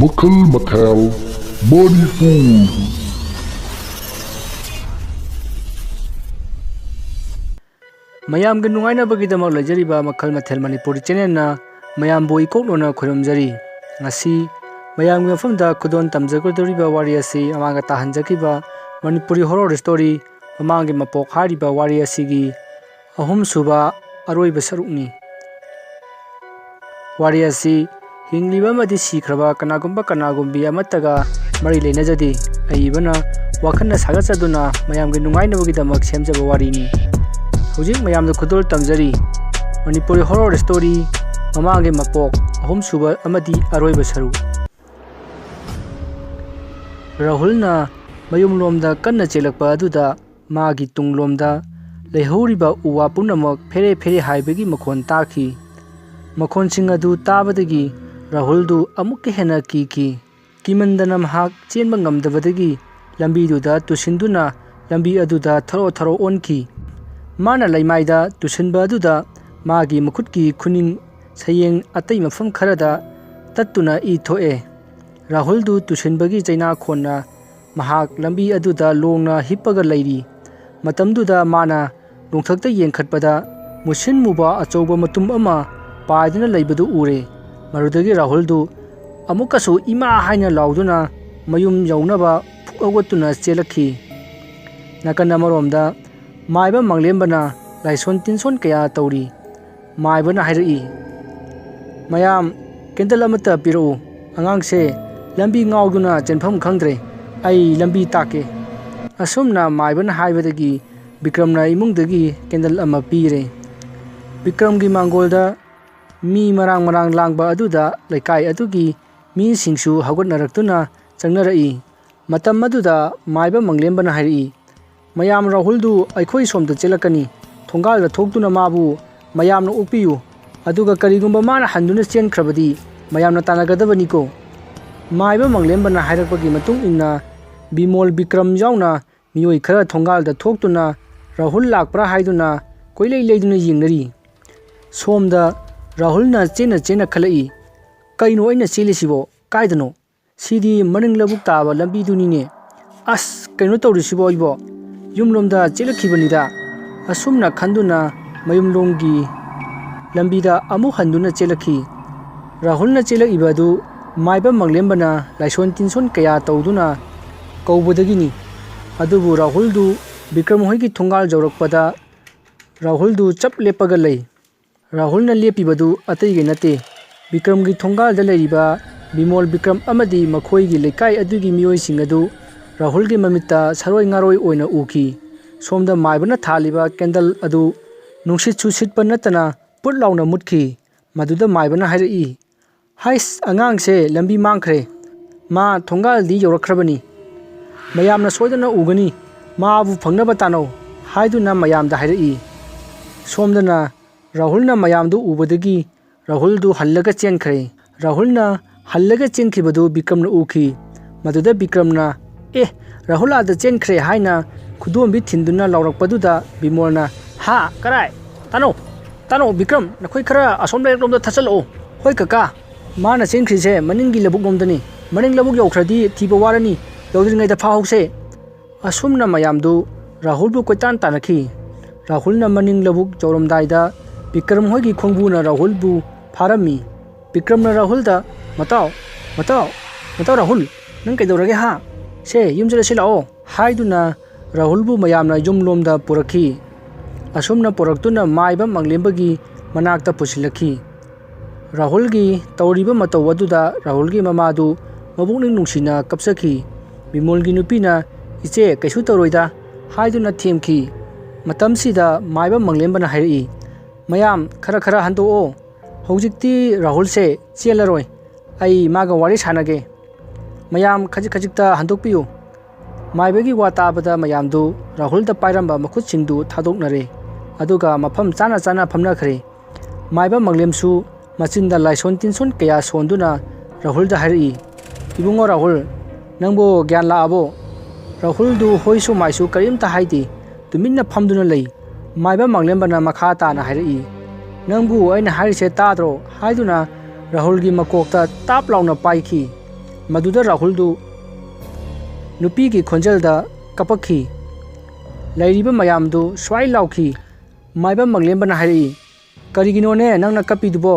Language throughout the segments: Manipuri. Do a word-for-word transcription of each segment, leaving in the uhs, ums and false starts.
ꯃꯈꯜ ꯃꯊꯦꯜ ꯃꯅꯤꯄꯨꯔ꯫ ꯃꯌꯥꯝꯒꯤ ꯅꯨꯡꯉꯥꯏꯅꯕꯒꯤꯗꯃꯛ ꯂꯩꯖꯔꯤꯕ ꯃꯈꯜ ꯃꯊꯦꯜ ꯃꯅꯤꯄꯨꯔꯤ ꯆꯦꯅꯦꯜꯅ ꯃꯌꯥꯝꯕꯨ ꯏꯀꯣꯛꯂꯣꯟꯅ ꯈꯨꯔꯨꯝꯖꯔꯤ꯫ ꯉꯁꯤ ꯃꯌꯥꯝꯒꯤ ꯃꯐꯝꯗ ꯈꯨꯗꯣꯜ ꯇꯝꯖꯒꯗꯧꯔꯤꯕ ꯋꯥꯔꯤ ꯑꯁꯤ ꯃꯃꯥꯡꯗ ꯇꯥꯍꯟꯖꯈꯤꯕ ꯃꯅꯤꯄꯨꯔꯤ ꯍꯣꯔꯣꯔ ꯁ꯭ꯇꯣꯔꯤ ꯃꯃꯥꯡꯒꯤ ꯃꯄꯣꯛ ꯍꯥꯏꯔꯤꯕ ꯋꯥꯔꯤ ꯑꯁꯤꯒꯤ ꯑꯍꯨꯝꯁꯨꯕ ꯑꯔꯣꯏꯕ ꯁꯔꯨꯛꯅꯤ꯫ ꯋꯥꯔꯤ ꯑꯁꯤ ꯍꯤꯡꯂꯤꯕ ꯑꯃꯗꯤ ꯁꯤꯈ꯭ꯔꯕ ꯀꯅꯥꯒꯨꯝꯕ ꯀꯅꯥꯒꯨꯝꯕꯤ ꯑꯃꯠꯇꯒ ꯃꯔꯤ ꯂꯩꯅꯖꯗꯦ꯫ ꯑꯏꯕꯅ ꯋꯥꯈꯜꯅ ꯁꯥꯒꯠꯆꯗꯨꯅ ꯃꯌꯥꯝꯒꯤ ꯅꯨꯡꯉꯥꯏꯅꯕꯒꯤꯗꯃꯛ ꯁꯦꯝꯖꯕ ꯋꯥꯔꯤꯅꯤ꯫ ꯍꯧꯖꯤꯛ ꯃꯌꯥꯝꯗ ꯈꯨꯗꯣꯜ ꯇꯝꯖꯔꯤ ꯃꯅꯤꯄꯨꯔꯤ ꯍꯣꯔꯣꯔ ꯁ꯭ꯇꯣꯔꯤ ꯃꯃꯥꯡꯒꯤ ꯃꯄꯣꯛ ꯑꯍꯨꯝꯁꯨꯕ ꯑꯃꯗꯤ ꯑꯔꯣꯏꯕ ꯁꯔꯨꯛ꯫ ꯔꯥꯍꯨꯜꯅ ꯃꯌꯨꯝꯂꯣꯝꯗ ꯀꯟꯅ ꯆꯦꯜꯂꯛꯄ ꯑꯗꯨꯗ ꯃꯥꯒꯤ ꯇꯨꯡꯂꯣꯝꯗ ꯂꯩꯍꯧꯔꯤꯕ ꯎ ꯋꯥ ꯄꯨꯝꯅꯃꯛ ꯐꯦꯔꯦ ꯐꯦꯔꯦ ꯍꯥꯏꯕꯒꯤ ꯃꯈꯣꯟ ꯇꯥꯈꯤ꯫ ꯃꯈꯣꯟꯁꯤꯡ ꯑꯗꯨ ꯇꯥꯕꯗꯒꯤ ꯔꯥꯍꯨꯜꯗꯨ ꯑꯃꯨꯛꯀ ꯍꯦꯟꯅ ꯀꯤꯈꯤ꯫ ꯀꯤꯃꯟꯗꯅ ꯃꯍꯥꯛ ꯆꯦꯟꯕ ꯉꯝꯗꯕꯗꯒꯤ ꯂꯝꯕꯤꯗꯨꯗ ꯇꯨꯁꯤꯟꯗꯨꯅ ꯂꯝꯕꯤ ꯑꯗꯨꯗ ꯊꯔꯣ ꯊꯔꯣ ꯑꯣꯟꯈꯤ꯫ ꯃꯥꯅ ꯂꯩꯃꯥꯏꯗ ꯇꯨꯁꯤꯟꯕ ꯑꯗꯨꯗ ꯃꯥꯒꯤ ꯃꯈꯨꯠꯀꯤ ꯈꯨꯅꯤꯡ ꯁꯌꯦꯡ ꯑꯇꯩ ꯃꯐꯝ ꯈꯔꯗ ꯇꯠꯇꯨꯅ ꯏ ꯊꯣꯛꯑꯦ꯫ ꯔꯥꯍꯨꯜꯗꯨ ꯇꯨꯁꯤꯟꯕꯒꯤ ꯆꯩꯅꯥꯈꯣꯟꯅ ꯃꯍꯥꯛ ꯂꯝꯕꯤ ꯑꯗꯨꯗ ꯂꯣꯡꯅ ꯍꯤꯞꯄꯒ ꯂꯩꯔꯤ꯫ ꯃꯇꯝꯗꯨꯗ ꯃꯥꯅ ꯅꯣꯡꯊꯛꯇ ꯌꯦꯡꯈꯠꯄꯗ ꯃꯨꯁꯤꯟ ꯃꯨꯕ ꯑꯆꯧꯕ ꯃꯇꯨꯝ ꯑꯃ ꯄꯥꯏꯗꯨꯅ ꯂꯩꯕꯗꯨ ꯎꯔꯦ꯫ ꯃꯗꯨꯗꯒꯤ ꯔꯥꯍꯨꯜꯗꯨ ꯑꯃꯨꯛꯀꯁꯨ "ꯏꯃꯥ" ꯍꯥꯏꯅ ꯂꯥꯎꯗꯨꯅ ꯃꯌꯨꯝ ꯌꯧꯅꯕ ꯐꯨꯛ ꯍꯧꯒꯠꯇꯨꯅ ꯆꯦꯜꯂꯛꯈꯤ꯫ ꯅꯥꯀꯟ ꯑꯃꯔꯣꯝꯗ ꯃꯥꯏꯕ ꯃꯪꯂꯦꯝꯕꯅ ꯂꯥꯏꯁꯣꯟ ꯇꯤꯟꯁꯣꯟ ꯀꯌꯥ ꯇꯧꯔꯤ꯫ ꯃꯥꯏꯕꯅ ꯍꯥꯏꯔꯛꯏ, "ꯃꯌꯥꯝ, ꯀꯦꯟꯗꯜ ꯑꯃꯠꯇ ꯄꯤꯔꯛꯎ꯫ ꯑꯉꯥꯡꯁꯦ ꯂꯝꯕꯤ ꯉꯥꯎꯗꯨꯅ ꯆꯦꯟꯐꯝ ꯈꯪꯗ꯭ꯔꯦ꯫ ꯑꯩ ꯂꯝꯕꯤ ꯇꯥꯛꯀꯦ꯫" ꯑꯁꯨꯝꯅ ꯃꯥꯏꯕꯅ ꯍꯥꯏꯕꯗꯒꯤ ꯕꯤꯀ꯭ꯔꯝꯅ ꯏꯃꯨꯡꯗꯒꯤ ꯀꯦꯟꯗꯜ ꯑꯃ ꯄꯤꯔꯦ꯫ ꯕꯤꯀ꯭ꯔꯝꯒꯤ ꯃꯥꯡꯒꯣꯜꯗ ꯃꯤ ꯃꯔꯥꯡ ꯃꯔꯥꯡ ꯂꯥꯡꯕ ꯑꯗꯨꯗ ꯂꯩꯀꯥꯏ ꯑꯗꯨꯒꯤ ꯃꯤꯁꯤꯡꯁꯨ ꯍꯧꯒꯠꯅꯔꯛꯇꯨꯅ ꯆꯪꯅꯔꯛꯏ꯫ ꯃꯇꯝ ꯑꯗꯨꯗ ꯃꯥꯏꯕ ꯃꯪꯂꯦꯝꯕꯅ ꯍꯥꯏꯔꯛꯏ, "ꯃꯌꯥꯝ, ꯔꯥꯍꯨꯜꯗꯨ ꯑꯩꯈꯣꯏ ꯁꯣꯝꯗ ꯆꯦꯜꯂꯛꯀꯅꯤ꯫ ꯊꯣꯡꯒꯥꯜꯗ ꯊꯣꯛꯇꯨꯅ ꯃꯥꯕꯨ ꯃꯌꯥꯝꯅ ꯑꯣꯛꯄꯤꯌꯨ꯫ ꯑꯗꯨꯒ ꯀꯔꯤꯒꯨꯝꯕ ꯃꯥꯅ ꯍꯟꯗꯨꯅ ꯆꯦꯟꯈ꯭ꯔꯕꯗꯤ ꯃꯌꯥꯝꯅ ꯇꯥꯟꯅꯒꯗꯕꯅꯤꯀꯣ꯫" ꯃꯥꯏꯕ ꯃꯪꯂꯦꯝꯕꯅ ꯍꯥꯏꯔꯛꯄꯒꯤ ꯃꯇꯨꯡ ꯏꯟꯅ ꯕꯤꯃꯣꯜ ꯕꯤꯀ꯭ꯔꯝ ꯌꯥꯎꯅ ꯃꯤꯑꯣꯏ ꯈꯔ ꯊꯣꯡꯒꯥꯜꯗ ꯊꯣꯛꯇꯨꯅ ꯔꯥꯍꯨꯜ ꯂꯥꯛꯄ꯭ꯔꯥ ꯍꯥꯏꯗꯨꯅ ꯀꯣꯏꯂꯩ ꯂꯩꯗꯨꯅ ꯌꯦꯡꯅꯔꯤ꯫ ꯁꯣꯝꯗ ꯔꯥꯍꯨꯜꯅ ꯆꯦꯟꯅ ꯆꯦꯟꯅ ꯈꯜꯂꯛꯏ, "ꯀꯩꯅꯣ ꯑꯩꯅ ꯆꯦꯜꯂꯤꯁꯤꯕꯣ? "ꯀꯥꯏꯗꯅꯣ? ꯁꯤꯗꯤ ꯃꯅꯤꯡ ꯂꯧꯕꯨꯛ ꯇꯥꯕ ꯂꯝꯕꯤꯗꯨꯅꯤꯅꯦ꯫ ꯑꯁ, ꯀꯩꯅꯣ ꯇꯧꯔꯤꯁꯤꯕꯣ ꯑꯩꯕꯣ? ꯌꯨꯝꯂꯣꯝꯗ ꯆꯦꯜꯂꯛꯈꯤꯕꯅꯤꯗ"꯫ ꯑꯁꯨꯝꯅ ꯈꯟꯗꯨꯅ ꯃꯌꯨꯝꯂꯣꯝꯒꯤ ꯂꯝꯕꯤꯗ ꯑꯃꯨꯛ ꯍꯟꯗꯨꯅ ꯆꯦꯜꯂꯛꯈꯤ꯫ ꯔꯥꯍꯨꯜꯅ ꯆꯦꯜꯂꯛꯏꯕ ꯑꯗꯨ ꯃꯥꯏꯕ ꯃꯪꯂꯦꯝꯕꯅ ꯂꯥꯏꯁꯣꯟ ꯇꯤꯟꯁꯣꯟ ꯀꯌꯥ ꯇꯧꯗꯨꯅ ꯀꯧꯕꯗꯒꯤꯅꯤ꯫ ꯑꯗꯨꯕꯨ ꯔꯥꯍꯨꯜꯗꯨ ꯕꯤꯀ꯭ꯔꯝ ꯍꯣꯏꯒꯤ ꯊꯣꯡꯒꯥꯜ ꯌꯧꯔꯛꯄꯗ ꯔꯥꯍꯨꯜꯗꯨ ꯆꯞ ꯂꯦꯞꯄꯒ ꯂꯩ꯫ ꯔꯥꯍꯨꯜꯅ ꯂꯦꯞꯄꯤꯕꯗꯨ ꯑꯇꯩꯒꯤ ꯅꯠꯇꯦ, ꯕꯤꯀ꯭ꯔꯝꯒꯤ ꯊꯣꯡꯒꯥꯜꯗ ꯂꯩꯔꯤꯕ ꯕꯤꯃꯣꯜ, ꯕꯤꯀ꯭ꯔꯝ ꯑꯃꯗꯤ ꯃꯈꯣꯏꯒꯤ ꯂꯩꯀꯥꯏ ꯑꯗꯨꯒꯤ ꯃꯤꯑꯣꯏꯁꯤꯡ ꯑꯗꯨ ꯔꯥꯍꯨꯜꯒꯤ ꯃꯃꯤꯠꯇ ꯁꯔꯣꯏ ꯉꯥꯔꯣꯏ ꯑꯣꯏꯅ ꯎꯈꯤ꯫ ꯁꯣꯝꯗ ꯃꯥꯏꯕꯅ ꯊꯥꯜꯂꯤꯕ ꯀꯦꯟꯗꯜ ꯑꯗꯨ ꯅꯨꯡꯁꯤꯠꯁꯨ ꯁꯤꯠꯄ ꯅꯠꯇꯅ ꯄꯨꯠ ꯂꯥꯎꯅ ꯃꯨꯠꯈꯤ꯫ ꯃꯗꯨꯗ ꯃꯥꯏꯕꯅ ꯍꯥꯏꯔꯛꯏ, "ꯍꯩꯁ, ꯑꯉꯥꯡꯁꯦ ꯂꯝꯕꯤ ꯃꯥꯡꯈ꯭ꯔꯦ꯫ ꯃꯥ ꯊꯣꯡꯒꯥꯜꯗꯤ ꯌꯧꯔꯛꯈ꯭ꯔꯕꯅꯤ꯫ ꯃꯌꯥꯝꯅ ꯁꯣꯏꯗꯅ ꯎꯒꯅꯤ꯫ ꯃꯥꯕꯨ ꯐꯪꯅꯕ ꯇꯥꯟꯅꯧ" ꯍꯥꯏꯗꯨꯅ ꯃꯌꯥꯝꯗ ꯍꯥꯏꯔꯛꯏ꯫ ꯁꯣꯝꯗꯅ ꯔꯥꯍꯨꯜꯅ ꯃꯌꯥꯝꯗꯨ ꯎꯕꯗꯒꯤ ꯔꯥꯍꯨꯜꯗꯨ ꯍꯜꯂꯒ ꯆꯦꯟꯈ꯭ꯔꯦ꯫ ꯔꯥꯍꯨꯜꯅ ꯍꯜꯂꯒ ꯆꯦꯟꯈꯤꯕꯗꯨ ꯕꯤꯀ꯭ꯔꯝꯅ ꯎꯈꯤ꯫ ꯃꯗꯨꯗ ꯕꯤꯀ꯭ꯔꯝꯅ, "ꯑꯦ, ꯔꯥꯍꯨꯜ ꯑꯥꯗ ꯆꯦꯟꯈ꯭ꯔꯦ" ꯍꯥꯏꯅ ꯈꯨꯗꯣꯝꯕꯤ ꯊꯤꯟꯗꯨꯅ ꯂꯥꯎꯔꯛꯄꯗꯨꯗ ꯕꯤꯃꯣꯜꯅ, "ꯍꯥ? ꯀꯔꯥꯏ? ꯇꯥꯅꯧ, ꯇꯥꯅꯧ, ꯕꯤꯀ꯭ꯔꯝ, ꯅꯈꯣꯏ ꯈꯔ ꯑꯁꯣꯝ ꯂꯩꯔꯛꯂꯣꯝꯗ ꯊꯠꯆꯜꯂꯛꯑꯣ꯫ ꯍꯣꯏ ꯀꯀꯥ, ꯃꯥꯅ ꯆꯦꯟꯈ꯭ꯔꯤꯁꯦ ꯃꯅꯤꯡꯒꯤ ꯂꯧꯕꯨꯛꯂꯣꯝꯗꯅꯤ꯫ ꯃꯅꯤꯡ ꯂꯧꯕꯨꯛ ꯌꯧꯈ꯭ꯔꯗꯤ ꯊꯤꯕ ꯋꯥꯔꯅꯤ꯫ ꯌꯧꯗ꯭ꯔꯤꯉꯩꯗ ꯐꯥꯍꯧꯁꯦ"꯫ ꯑꯁꯨꯝꯅ ꯃꯌꯥꯝꯗꯨ ꯔꯥꯍꯨꯜꯕꯨ ꯀꯣꯏꯇꯥꯟ ꯇꯥꯟꯅꯈꯤ꯫ ꯔꯥꯍꯨꯜꯅ ꯃꯅꯤꯡ ꯂꯧꯕꯨꯛ ꯌꯧꯔꯝꯗꯥꯏꯗ ꯕꯤꯀ꯭ꯔꯝ ꯍꯣꯏꯒꯤ ꯈꯣꯡꯕꯨꯅ ꯔꯥꯍꯨꯜꯕꯨ ꯐꯥꯔꯝꯃꯤ꯫ ꯕꯤꯀ꯭ꯔꯝꯅ ꯔꯥꯍꯨꯜꯗ, "ꯃꯇꯥꯎ, ꯃꯇꯥꯎ, ꯃꯇꯥꯎ ꯔꯥꯍꯨꯜ, ꯅꯪ ꯀꯩꯗꯧꯔꯒꯦ ꯍꯥ? ꯁꯦ, ꯌꯨꯝ ꯆꯠꯂꯁꯤ ꯂꯥꯛꯑꯣ" ꯍꯥꯏꯗꯨꯅ ꯔꯥꯍꯨꯜꯕꯨ ꯃꯌꯥꯝꯅ ꯌꯨꯝꯂꯣꯝꯗ ꯄꯨꯔꯛꯈꯤ꯫ ꯑꯁꯨꯝꯅ ꯄꯨꯔꯛꯇꯨꯅ ꯃꯥꯏꯕ ꯃꯪꯂꯦꯝꯕꯒꯤ ꯃꯅꯥꯛꯇ ꯄꯨꯁꯤꯜꯂꯛꯈꯤ꯫ ꯔꯥꯍꯨꯜꯒꯤ ꯇꯧꯔꯤꯕ ꯃꯇꯧ ꯑꯗꯨꯗ ꯔꯥꯍꯨꯜꯒꯤ ꯃꯃꯥꯗꯨ ꯃꯄꯨꯛꯅꯤꯡ ꯅꯨꯡꯁꯤꯅ ꯀꯞꯆꯈꯤ꯫ ꯕꯤꯃꯣꯜꯒꯤ ꯅꯨꯄꯤꯅ, "ꯏꯆꯦ, ꯀꯩꯁꯨ ꯇꯧꯔꯣꯏꯗ" ꯍꯥꯏꯗꯨꯅ ꯊꯦꯝꯈꯤ꯫ ꯃꯇꯝꯁꯤꯗ ꯃꯥꯏꯕ ꯃꯪꯂꯦꯝꯕꯅ ꯍꯥꯏꯔꯛꯏ, "ꯃꯌꯥꯝ ꯈꯔ ꯈꯔ ꯍꯟꯗꯣꯛꯑꯣ꯫ ꯍꯧꯖꯤꯛꯇꯤ ꯔꯥꯍꯨꯜꯁꯦ ꯆꯦꯜꯂꯔꯣꯏ꯫ ꯑꯩ ꯃꯥꯒ ꯋꯥꯔꯤ ꯁꯥꯟꯅꯒꯦ꯫ ꯃꯌꯥꯝ ꯈꯖꯤꯛ ꯈꯖꯤꯛꯇ ꯍꯟꯗꯣꯛꯄꯤꯌꯨ"꯫ ꯃꯥꯏꯕꯒꯤ ꯋꯥ ꯇꯥꯕꯗ ꯃꯌꯥꯝꯗꯨ ꯔꯥꯍꯨꯜꯗ ꯄꯥꯏꯔꯝꯕ ꯃꯈꯨꯠꯁꯤꯡꯗꯨ ꯊꯥꯗꯣꯛꯅꯔꯦ꯫ ꯑꯗꯨꯒ ꯃꯐꯝ ꯆꯥꯅ ꯆꯥꯅ ꯐꯝꯅꯈ꯭ꯔꯦ꯫ ꯃꯥꯏꯕ ꯃꯪꯂꯦꯝꯁꯨ ꯃꯆꯤꯟꯗ ꯂꯥꯏꯁꯣꯟ ꯇꯤꯟꯁꯣꯟ ꯀꯌꯥ ꯁꯣꯟꯗꯨꯅ ꯔꯥꯍꯨꯜꯗ ꯍꯥꯏꯔꯛꯏ, "ꯏꯕꯨꯡꯉꯣ ꯔꯥꯍꯨꯜ, ꯅꯪꯕꯨ ꯒ꯭ꯌꯥꯟ ꯂꯥꯛꯑꯕꯣ?" ꯔꯥꯍꯨꯜꯗꯨ ꯍꯣꯏꯁꯨ ꯃꯥꯏꯁꯨ ꯀꯔꯤꯝꯇ ꯍꯥꯏꯗꯦ, ꯇꯨꯃꯤꯟꯅ ꯐꯝꯗꯨꯅ ꯂꯩ꯫ ꯃꯥꯏꯕ ꯃꯪꯂꯦꯝꯕꯅ ꯃꯈꯥ ꯇꯥꯅ ꯍꯥꯏꯔꯛꯏ, "ꯅꯪꯕꯨ ꯑꯩꯅ ꯍꯥꯏꯔꯤꯁꯦ ꯇꯥꯗ꯭ꯔꯣ?" ꯍꯥꯏꯗꯨꯅ ꯔꯥꯍꯨꯜꯒꯤ ꯃꯀꯣꯛꯇ ꯇꯥꯞ ꯂꯥꯎꯅ ꯄꯥꯏꯈꯤ꯫ ꯃꯗꯨꯗ ꯔꯥꯍꯨꯜꯗꯨ ꯅꯨꯄꯤꯒꯤ ꯈꯣꯟꯖꯦꯜꯗ ꯀꯞꯄꯛꯈꯤ꯫ ꯂꯩꯔꯤꯕ ꯃꯌꯥꯝꯗꯨ ꯁ꯭ꯋꯥꯏ ꯂꯥꯎꯈꯤ꯫ ꯃꯥꯏꯕ ꯃꯪꯂꯦꯝꯕꯅ ꯍꯥꯏꯔꯛꯏ, "ꯀꯔꯤꯒꯤꯅꯣꯅꯦ ꯅꯪꯅ ꯀꯞꯄꯤꯗꯨꯕꯣ?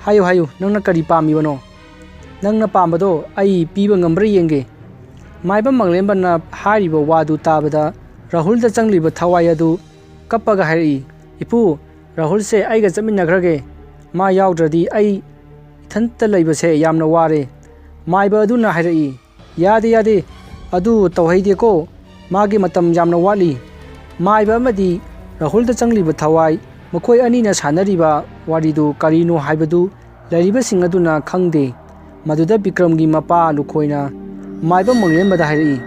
ꯍꯥꯏꯌꯨ, ꯍꯥꯏꯌꯨ, ꯅꯪꯅ ꯀꯔꯤ ꯄꯥꯝꯃꯤꯕꯅꯣ? ꯅꯪꯅ ꯄꯥꯝꯕꯗꯣ ꯑꯩ ꯄꯤꯕ ꯉꯝꯕ꯭ꯔꯥ ꯌꯦꯡꯒꯦ꯫" ꯃꯥꯏꯕ ꯃꯪꯂꯦꯝꯕꯅ ꯍꯥꯏꯔꯤꯕ ꯋꯥꯗꯨ ꯇꯥꯕꯗ ꯔꯥꯍꯨꯜꯗ ꯆꯪꯂꯤꯕ ꯊꯋꯥꯏ ꯑꯗꯨ ꯀꯞꯄꯒ ꯍꯥꯏꯔꯛꯏ, "ꯏꯄꯨ, ꯔꯥꯍꯨꯜꯁꯦ ꯑꯩꯒ ꯆꯠꯃꯤꯟꯅꯈ꯭ꯔꯒꯦ꯫ ꯃꯥ ꯌꯥꯎꯗ꯭ꯔꯗꯤ ꯑꯩ ꯏꯊꯟꯇ ꯂꯩꯕꯁꯦ ꯌꯥꯝꯅ ꯋꯥꯔꯦ꯫" ꯃꯥꯏꯕ ꯑꯗꯨꯅ ꯍꯥꯏꯔꯛꯏ, "ꯌꯥꯗꯦ, ꯌꯥꯗꯦ, ꯑꯗꯨ ꯇꯧꯍꯩꯗꯦꯀꯣ꯫ ꯃꯥꯒꯤ ꯃꯇꯝ ꯌꯥꯝꯅ ꯋꯥꯠꯂꯤ꯫" ꯃꯥꯏꯕ ꯑꯃꯗꯤ ꯔꯥꯍꯨꯜꯗ ꯆꯪꯂꯤꯕ ꯊꯋꯥꯏ, ꯃꯈꯣꯏ ꯑꯅꯤꯅ ꯁꯥꯟꯅꯔꯤꯕ ꯋꯥꯔꯤꯗꯨ ꯀꯔꯤꯅꯣ ꯍꯥꯏꯕꯗꯨ ꯂꯩꯔꯤꯕꯁꯤꯡ ꯑꯗꯨꯅ ꯈꯪꯗꯦ꯫ ꯃꯗꯨꯗ ꯕꯤꯀ꯭ꯔꯝꯒꯤ ꯃꯄꯥ ꯂꯨꯈꯣꯏꯅ ꯃꯥꯏꯕ ꯃꯪꯂꯦꯝꯕꯗ ꯍꯥꯏꯔꯛꯏ,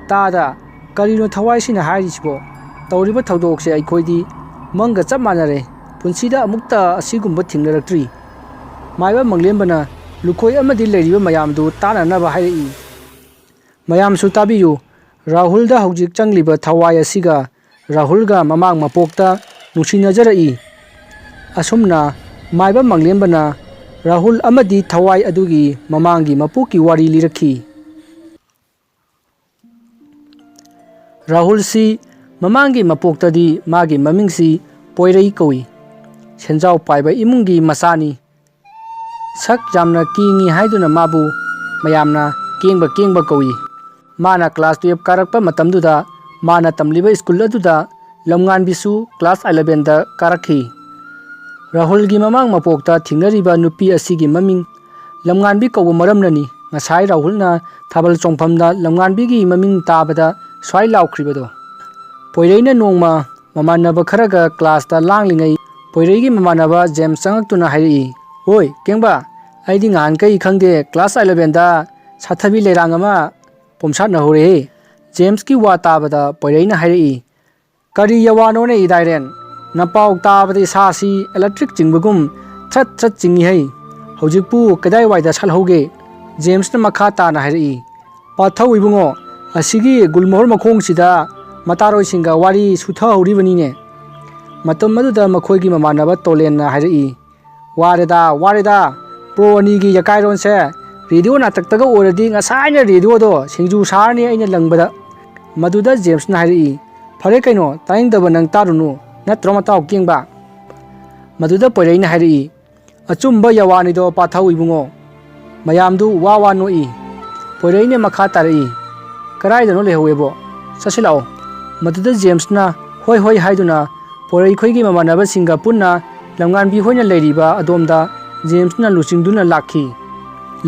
"ꯇꯥꯗ, ꯀꯔꯤꯅꯣ ꯊꯋꯥꯏꯁꯤꯅ ꯍꯥꯏꯔꯤꯁꯤꯕꯣ? ꯇꯧꯔꯤꯕ ꯊꯧꯗꯣꯛꯁꯦ ꯑꯩꯈꯣꯏꯗꯤ ꯃꯪꯒ ꯆꯞ ꯃꯥꯟꯅꯔꯦ꯫ ꯄꯨꯟꯁꯤꯗ ꯑꯃꯨꯛꯇ ꯑꯁꯤꯒꯨꯝꯕ ꯊꯦꯡꯅꯔꯛꯇ꯭ꯔꯤ꯫" ꯃꯥꯏꯕ ꯃꯪꯂꯦꯝꯕꯅ ꯂꯨꯈꯣꯏ ꯑꯃꯗꯤ ꯂꯩꯔꯤꯕ ꯃꯌꯥꯝꯗꯨ ꯇꯥꯅꯅꯕ ꯍꯥꯏꯔꯛꯏ꯫ ꯃꯌꯥꯝꯁꯨ ꯇꯥꯕꯤꯌꯨ, ꯔꯥꯍꯨꯜꯗ ꯍꯧꯖꯤꯛ ꯆꯪꯂꯤꯕ ꯊꯋꯥꯏ ꯑꯁꯤꯒ ꯔꯥꯍꯨꯜꯒ ꯃꯃꯥꯡ ꯃꯄꯣꯛꯇ ꯅꯨꯡꯁꯤꯅꯖꯔꯛꯏ꯫ ꯑꯁꯨꯝꯅ ꯃꯥꯏꯕ ꯃꯪꯂꯦꯝꯕꯅ ꯔꯥꯍꯨꯜ ꯑꯃꯗꯤ ꯊꯋꯥꯏ ꯑꯗꯨꯒꯤ ꯃꯃꯥꯡꯒꯤ ꯃꯄꯣꯛꯀꯤ ꯋꯥꯔꯤ ꯂꯤꯔꯛꯈꯤ꯫ ꯔꯥꯍꯨꯜꯁꯤ ꯃꯃꯥꯡꯒꯤ ꯃꯄꯣꯛꯇꯗꯤ ꯃꯥꯒꯤ ꯃꯃꯤꯡꯁꯤ ꯄꯣꯏꯔꯩ ꯀꯧꯏ꯫ ꯁꯦꯟꯖꯥꯎ ꯄꯥꯏꯕ ꯏꯃꯨꯡꯒꯤ ꯃꯆꯥꯅꯤ꯫ ꯁꯛ ꯌꯥꯝꯅ ꯀꯦꯡꯉꯤ ꯍꯥꯏꯗꯨꯅ ꯃꯥꯕꯨ ꯃꯌꯥꯝꯅ ꯀꯦꯡꯕ ꯀꯦꯡꯕ ꯀꯧꯏ꯫ ꯃꯥꯅ ꯀ꯭ꯂꯥꯁ ꯇꯨꯌꯦꯜꯞ ꯀꯥꯔꯛꯄ ꯃꯇꯝꯗꯨꯗ ꯃꯥꯅ ꯇꯝꯂꯤꯕ ꯁ꯭ꯀꯨꯜ ꯑꯗꯨꯗ ꯂꯝꯉꯥꯟꯕꯤꯁꯨ ꯀ꯭ꯂꯥꯁ ꯑꯦꯂꯦꯚꯦꯟꯗ ꯀꯥꯔꯛꯈꯤ꯫ ꯔꯥꯍꯨꯜꯒꯤ ꯃꯃꯥꯡ ꯃꯄꯣꯛꯇ ꯊꯦꯡꯅꯔꯤꯕ ꯅꯨꯄꯤ ꯑꯁꯤꯒꯤ ꯃꯃꯤꯡ ꯂꯝꯉꯥꯟꯕꯤ ꯀꯧꯕ ꯃꯔꯝꯅꯅꯤ ꯉꯁꯥꯏ ꯔꯥꯍꯨꯜꯅ ꯊꯥꯕꯜ ꯆꯣꯡꯐꯝꯗ ꯂꯝꯉꯥꯟꯕꯤꯒꯤ ꯃꯃꯤꯡ ꯇꯥꯕꯗ ꯁ꯭ꯋꯥꯏ ꯂꯥꯎꯈ꯭ꯔꯤꯕꯗꯣ꯫ ꯄꯣꯏꯔꯩꯅ ꯅꯣꯡꯃ ꯃꯃꯥꯟꯅꯕ ꯈꯔꯒ ꯀ꯭ꯂꯥꯁꯇ ꯂꯥꯡꯂꯤꯉꯩ ꯄꯣꯏꯔꯩꯒꯤ ꯃꯃꯥꯟꯅꯕ ꯖꯦꯝꯁ ꯆꯪꯉꯛꯇꯨꯅ ꯍꯥꯏꯔꯛꯏ, "ꯑꯣꯏ ꯀꯦꯡꯕ, ꯑꯩꯗꯤ ꯉꯍꯥꯟꯈꯩ ꯈꯪꯗꯦ, ꯀ꯭ꯂꯥꯁ ꯑꯦꯂꯦꯚꯦꯟꯗ ꯁꯥꯊꯕꯤ ꯂꯩꯔꯥꯡ ꯑꯃ ꯄꯣꯝꯁꯥꯠꯅꯍꯧꯔꯦꯍꯦ꯫" ꯖꯦꯝꯁꯀꯤ ꯋꯥ ꯇꯥꯕꯗ ꯄꯣꯏꯔꯩꯅ ꯍꯥꯏꯔꯛꯏ, "ꯀꯔꯤ ꯌꯥꯋꯥꯅꯣꯅꯦ ꯏꯗꯥꯏꯔꯦꯟ? ꯅꯄꯥꯎ ꯇꯥꯕꯗ ꯏꯁꯥꯁꯤ ꯏꯂꯦꯛꯇ꯭ꯔꯤꯛ ꯆꯤꯡꯕꯒꯨꯝ ꯊ꯭ꯔꯠ ꯊ꯭ꯔꯠ ꯆꯤꯡꯏ ꯍꯩ꯫ ꯍꯧꯖꯤꯛꯄꯨ ꯀꯗꯥꯏꯋꯥꯏꯗ ꯁꯥꯠꯍꯧꯒꯦ?" ꯖꯦꯝꯁꯅ ꯃꯈꯥ ꯇꯥꯅ ꯍꯥꯏꯔꯛꯏ, "ꯄꯥꯊꯧ ꯏꯕꯨꯡꯉꯣ, ꯑꯁꯤꯒꯤ ꯒꯨꯜꯃꯣꯍꯣꯔ ꯃꯈꯣꯡꯁꯤꯗ ꯃꯇꯥꯔꯣꯏꯁꯤꯡꯒ ꯋꯥꯔꯤ ꯁꯨꯊꯍꯧꯔꯤꯕꯅꯤꯅꯦ꯫" ꯃꯇꯝ ꯑꯗꯨꯗ ꯃꯈꯣꯏꯒꯤ ꯃꯃꯥꯟꯅꯕ ꯇꯣꯂꯦꯟꯅ ꯍꯥꯏꯔꯛꯏ, "ꯋꯥꯔꯦꯗ, ꯋꯥꯔꯦꯗ, ꯄ꯭ꯔꯣ ꯑꯅꯤꯒꯤ ꯌꯀꯥꯏꯔꯣꯟꯁꯦ ꯔꯦꯗꯤꯑꯣ ꯅꯥꯇꯛꯇꯒ ꯑꯣꯏꯔꯗꯤ ꯉꯁꯥꯏꯅ ꯔꯦꯗꯤꯑꯣꯗꯣ ꯁꯤꯡꯖꯨ ꯁꯥꯔꯅꯤ ꯑꯩꯅ ꯂꯪꯕꯗ꯫ ꯃꯗꯨꯗ ꯖꯦꯝꯁꯅ ꯍꯥꯏꯔꯛꯏ, "ꯐꯔꯦ ꯀꯩꯅꯣ, ꯇꯥꯅꯤꯡꯗꯕ ꯅꯪ ꯇꯥꯔꯨꯅꯨ, ꯅꯠꯇ꯭ꯔꯣ ꯃꯇꯥꯎ ꯀꯦꯡꯕ?" ꯃꯗꯨꯗ ꯄꯣꯏꯔꯩꯅ ꯍꯥꯏꯔꯛꯏ, "ꯑꯆꯨꯝꯕ ꯌꯥꯋꯥꯅꯤꯗꯣ ꯄꯥꯊꯧ ꯏꯕꯨꯡꯉꯣ"꯫ ꯃꯌꯥꯝꯗꯨ ꯋꯥ ꯋꯥ ꯅꯣꯛꯏ꯫ ꯄꯣꯏꯔꯩꯅ ꯃꯈꯥ ꯇꯥꯔꯛꯏ, "ꯀꯗꯥꯏꯗꯅꯣ ꯂꯩꯍꯧꯋꯦꯕꯣ? ꯆꯠꯁꯤ ꯂꯥꯛꯑꯣ"꯫ ꯃꯗꯨꯗ ꯖꯦꯝꯁꯅ "ꯍꯣꯏ ꯍꯣꯏ" ꯍꯥꯏꯗꯨꯅ ꯄꯣꯏꯔꯩꯈꯣꯏꯒꯤ ꯃꯃꯥꯟꯅꯕꯁꯤꯡꯒ ꯄꯨꯟꯅ ꯂꯝꯉꯥꯟꯕꯤ ꯍꯣꯏꯅ ꯂꯩꯔꯤꯕ ꯑꯗꯣꯝꯗ ꯖꯦꯝꯁꯅ ꯂꯨꯆꯤꯡꯗꯨꯅ ꯂꯥꯛꯈꯤ꯫